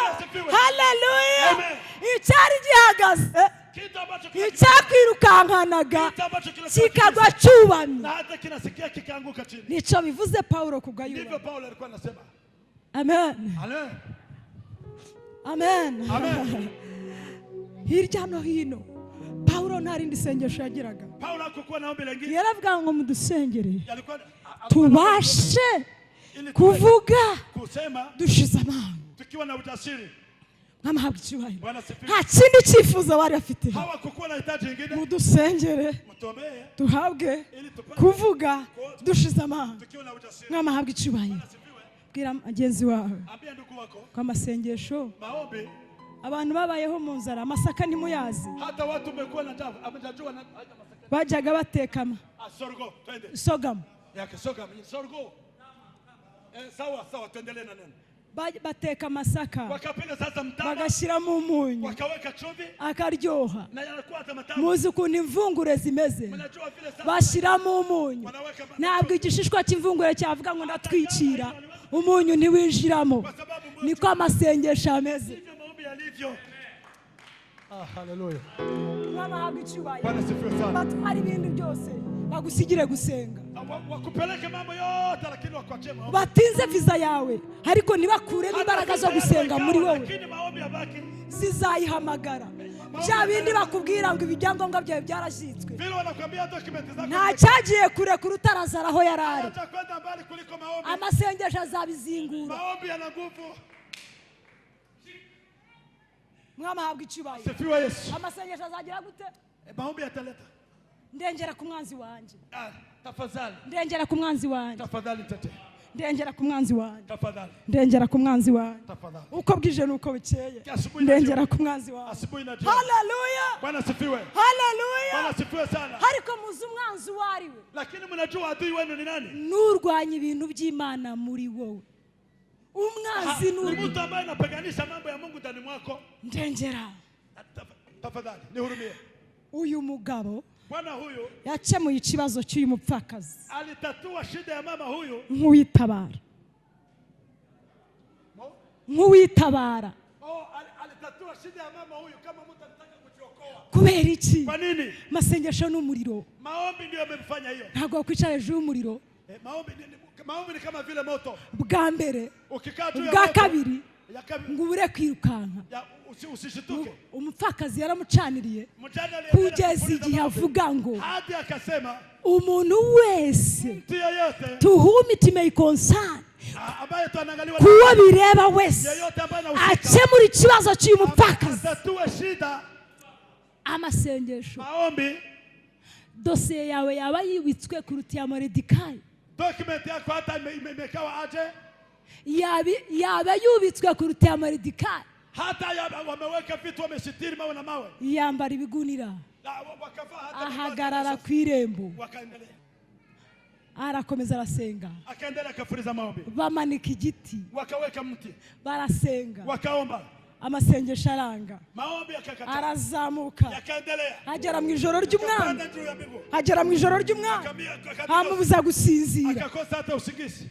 haleluya! Amen. Icyari gihagaze Kitu ambacho kina- Icyakwirukankanaga kitu ambacho kina- kikagwa cyubamye. Na hata kinasikia kikaanguka chini. Nicyo bivuze Pawulo kugwa Ndivyo yubamye. Paulo alikuwa anasema. Amen. Amen. Amen. Amen. Hirya no hino Pawulo nta rindi sengesho yagiraga. Paulo hakukuwa na ombi lingine. Yaravuga ngo mudusengere Alikuwa alikuwa na- tubashe ili tuweze kuvuga kusema dushize amanga. Tukiwa na ujasiri. Mwamahabwa icyubahiro. Bwana asifiwe. Nta kindi cyifuzo bari bafite. Hawakukuwa na hitaji lingine. Mudusengere Mtuombee duhabwe ili tupate kuvuga dushize amanga. Tukiwa na ujasiri. Mwamahabwa icyubahiro. Bwana asifiwe. Bwira mugenzi wawe Ambia ndugu wako ko amasengesho maombi abantu babayeho mu nzara amasaka ntimuyazi. Hata watu mmekuwa na njaa amejajua na haja masaka. Bajyaga batekama Ah, sorgo twende. Sogamo. Yake soga sorgo. Eh, sawa sawa tuendelee na neno. Bateka amasaka Wakapiga sasa mtama bagashyiramo umunyu wakaweka chumvi akaryoha. Na yanakuwa hata matamu. Muzi ukuntu imvungure zimeze. Mnajua vile sasa Bashyiramo umunyu. Wanaweka Ntabwo igishishwa cy'imvungure cyavuga ngo ndatwikira umunyu ntiwinjiramo. Kwa sababu umunyu- Niko amasengesho ameze. Ndivyo maombi yalivyo. Ah, haleluya. Umwami ahabwe icyubahiro. Bwana sifiwe sana. Batwara ibindi byose bagusigire gusenga. Wakupeleke mambo yote lakini wakuachie maombi. Batinze viza yawe ariko ntibakuremo imbaraga zo gusenga muri wowe. Lakini maombi yabaki. Zizayihamagara bya bindi bakubwira ngo ibyangombwa byawe byarashyitswe. Vile wanakuambia document zako. Nta cyagiye kure kuruta Lazaro aho yari ari. Acha kwenda mbali kuliko maombi. Amasengesho azabizingura. Maombi yana nguvu. Mwami ahabwa icyubahiro. Sifiwe Yesu. Amasengesho azagira gute? Eh, maombi yataleta. Ndengera ku mwanzi wanjye. Ah, tafadhali. Ndengera ku mwanzi wanjye. Tafadhali tete. Ndengera ku mwanzi wanjye. Tafadhali. Ndengera ku mwanzi wanjye. Tafadhali. Uko bwije n'uko bukeye Asubuhi na ndengera ku mwanzi wanjye. Asubuhi na jioni. Haleluya. Bwana sifiwe. Haleluya. Bwana sifiwe sana. Ariko muzi umwanzi uwo ari we. Lakini mnajua adui wenu ni nani? N'urwanya ibintu by'Imana muri wowe umwanzi Ni n'urwanya mtu ambaye anapiganisha mambo ya Mungu ndani mwako. Ndengera. Tafadhali nihurumie. Uyu mugabo Bwana huyu yakemuye ikibazo cy'uyu mupfakazi alitatua shida ya mama huyu. Nk'uwitabara nk'uwitabara. Oh, alitatua shida ya mama huyu kama mtu anataka kujiokoa. Kubera iki? Kwa nini? Amasengesho n'umuriro. Maombi ndio yamemfanya hiyo. Ntabwo wakwicara hejuru y'umuriro. Eh, maombi ni kama vile moto. Bwa mbere Ukikaa juu ya ubwa moto, kabiri ya kabi, ngo ubure kwirukanka. Ya usishituke. Umupfakazi yaramucaniriye Mjane aliendelea kugeza kupuliza igihe maombi. avuga ngo Hadi akasema umuntu wese mtu yeyote to whom it may concern ambaye tunaangaliwa kuwo bireba wese yeyote ambaye anahusika akemura ikibazo cy'uyu mupfakazi. atatue shida. Amasengesho. Maombi. Dosiye yawe yaba yibitswe kuruta iya Moridekayi. Document yako hata imekawa aje? Yaba yubitswe kuruta iya Moridekayi. Hata wameweka vitu wamesitiri mawe na mawe. Yambara ibigunira Na wakavaa hata ahagarara mavazi ku irembo wakaendelea. Arakomeza arasenga. Akaendelea akafuliza maombi. Bamanika igiti. Wakaweka mti. Barasenga. Wakaomba. Amasengesho aranga. Maombi yakakataa. Arazamuka Yakaendelea. Agera mu ijoro ry'umwami. Akapanda juu ya mbingu. Agera mu ijoro ry'umwami amubuza gusinzira. Akakosa hata usingizi.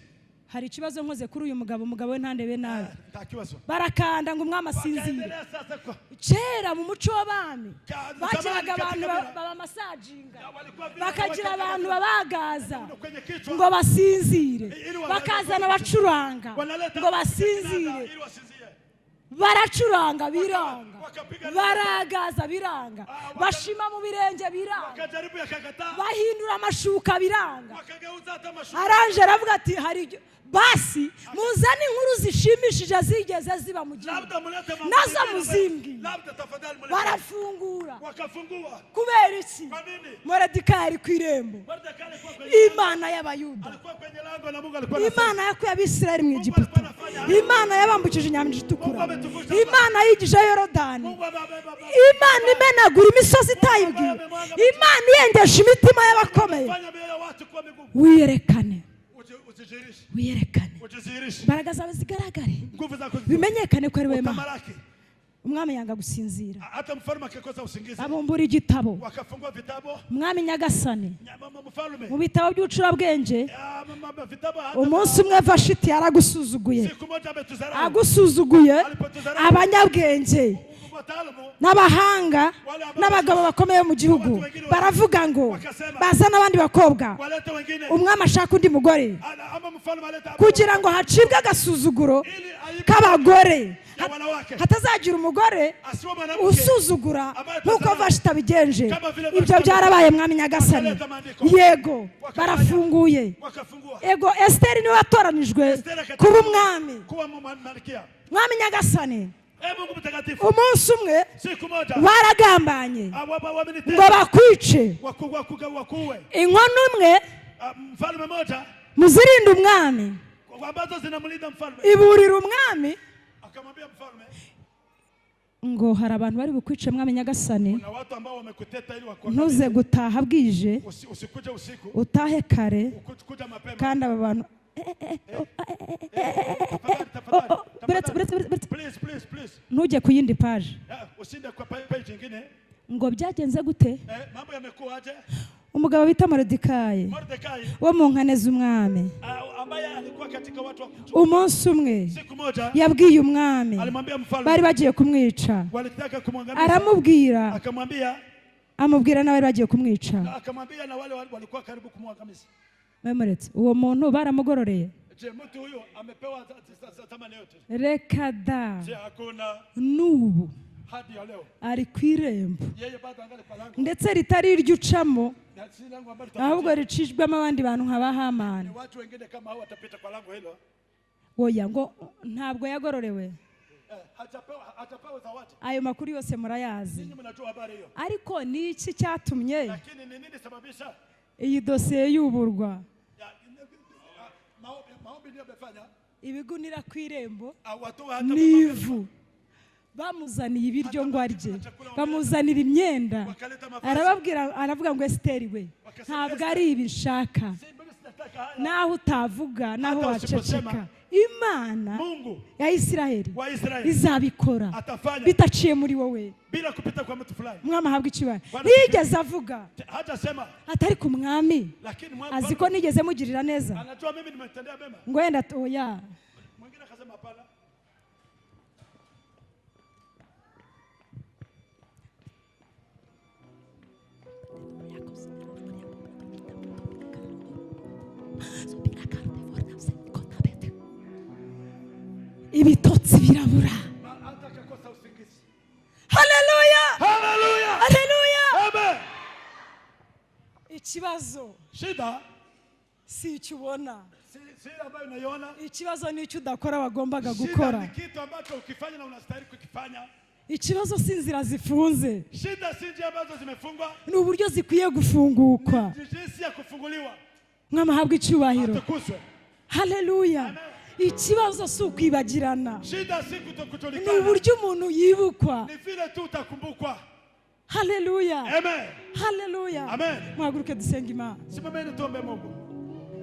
Hari ikibazo nkoze kuri uyu mugabo umugabo we ntandebe nabi. Nta kibazo. Barakanda ngo umwami asinzire. Wakaendelea sasa kwa Kera mu muco w'abami zamani bagiraga abantu katika mila. Babamassajinga Walikuwa vile bakagira wanaweka abantu babagaza kwenye kichwa. Ngo basinzire Ili bakazana abacuranga Wanaleta ngo basinzire. Ili wasinzie. Baracuranga biranga Wakapiga baragaza biranga bashima mu birenge biranga Wakajaribu yakakataa. Bahindura amashuka biranga. Wakageuza hata mashuka. Aranje aravuga ati hari ibyo basi muzane inkuru zishimishije zigeze ziba mu gihugu Labda mulete mambo nazo mengine. Muzimbwire. Labda tafadhali mulete. Barafungura. Wakafungua. Kubera iki? Kwa nini? Moridekayi ari ku irembo. Mordekai alikuwa kwenye Imana y'Abayuda alikuwa kwenye lango na Mungu alikuwa anasema. Imana yakuye Abisirayeli mu Egiputa Imana yabambukije inyanja itukura Imana yigije Yorodani Mungu amebeba Imana imenagura imisozi itayibwiye Imana iyengesha imitima y'abakomeye. Fanya mioyo ya watu kuwa migumu. Wiyerekane. Usijirishe. Wiyerekane. Ujizihirishe. Imbaraga zawe zigaragare Nguvu zako bimenyekane ko ari wowe Mana. utamalaki. Umwami yanga gusinzira. Hata mfalme akakosa usingizi. Babumbura igitabo. Wakafungua vitabu. Umwami nyagasani Mama mfalme. mu bitabo by'ubucurabwenge Ya, mama, vitabu hata umunsi umwe Vashiti yaragusuzuguye siku moja ametudharau. agusuzuguye abanyabwenge N'abahanga n'abagabo bakomeye mu gihugu baravuga ngo bazane abandi bakobwa, umwami ashaka undi mugore kugira ngo hacibwe agasuzuguro k'abagore, hatazagira umugore usuzugura nk'uko Vashiti abigenje. Ibyo byarabaye, mwami nyagasani. Yego, barafunguye. Ego, Esiteri niwe watoranijwe kuba umwami. Mwami nyagasani, umunsi umwe baragambanye ngo bakwice. Inkono imwe muzirinde umwami iburira umwami ngo hari abantu bari bukwice, mwami nyagasani, ntuze gutaha bwije, utahe kare. Kandi aba bantu, ntujye ku yindi paji. Ngo byagenze gute? Umugabo bita Moridekayi wo mu nkane z'umwami, umunsi umwe yabwiye umwami, bari bagiye kumwica, aramubwira, amubwira n'abari bagiye kumwica. Memuretse uwo muntu baramugororeye. Reka da, n'ubu ari ku irembo, ndetse ritari iryo ucamo, ahubwo ricishwamo abandi bantu nka ba Hamani. Oya, ngo ntabwo yagororewe. Ayo makuru yose murayazi. Ariko ni iki cyatumye iyi dosiye yuburwa? Ibigunira ku irembo n'ivu. Bamuzaniye ibiryo ngo arye, bamuzanira imyenda, arababwira, aravuga ngo Esiteri we, ntabwo ari ibi nshaka. Naho utavuga, naho waceceka, Imana ya Isiraheli izabikora bitaciye muri wowe. Umwami ahabwa icyubahiro. Ntiyigeze avuga atari ku mwami, azi ko nigeze mugirira neza, ngo wenda oya. Ibitotsi birabura. Haleluya, haleluya. Ikibazo si icyo ubona, ikibazo ni icyo udakora wagombaga gukora. Ikibazo si inzira zifunze, ni uburyo zikwiye gufungukwa. Mwami ahabwe icyubahiro. Haleluya. Ikibazo si ukwibagirana, ni uburyo umuntu yibukwa. Haleluya, haleluya. Muhaguruke dusenge Imana. Simameni tuombe Mungu.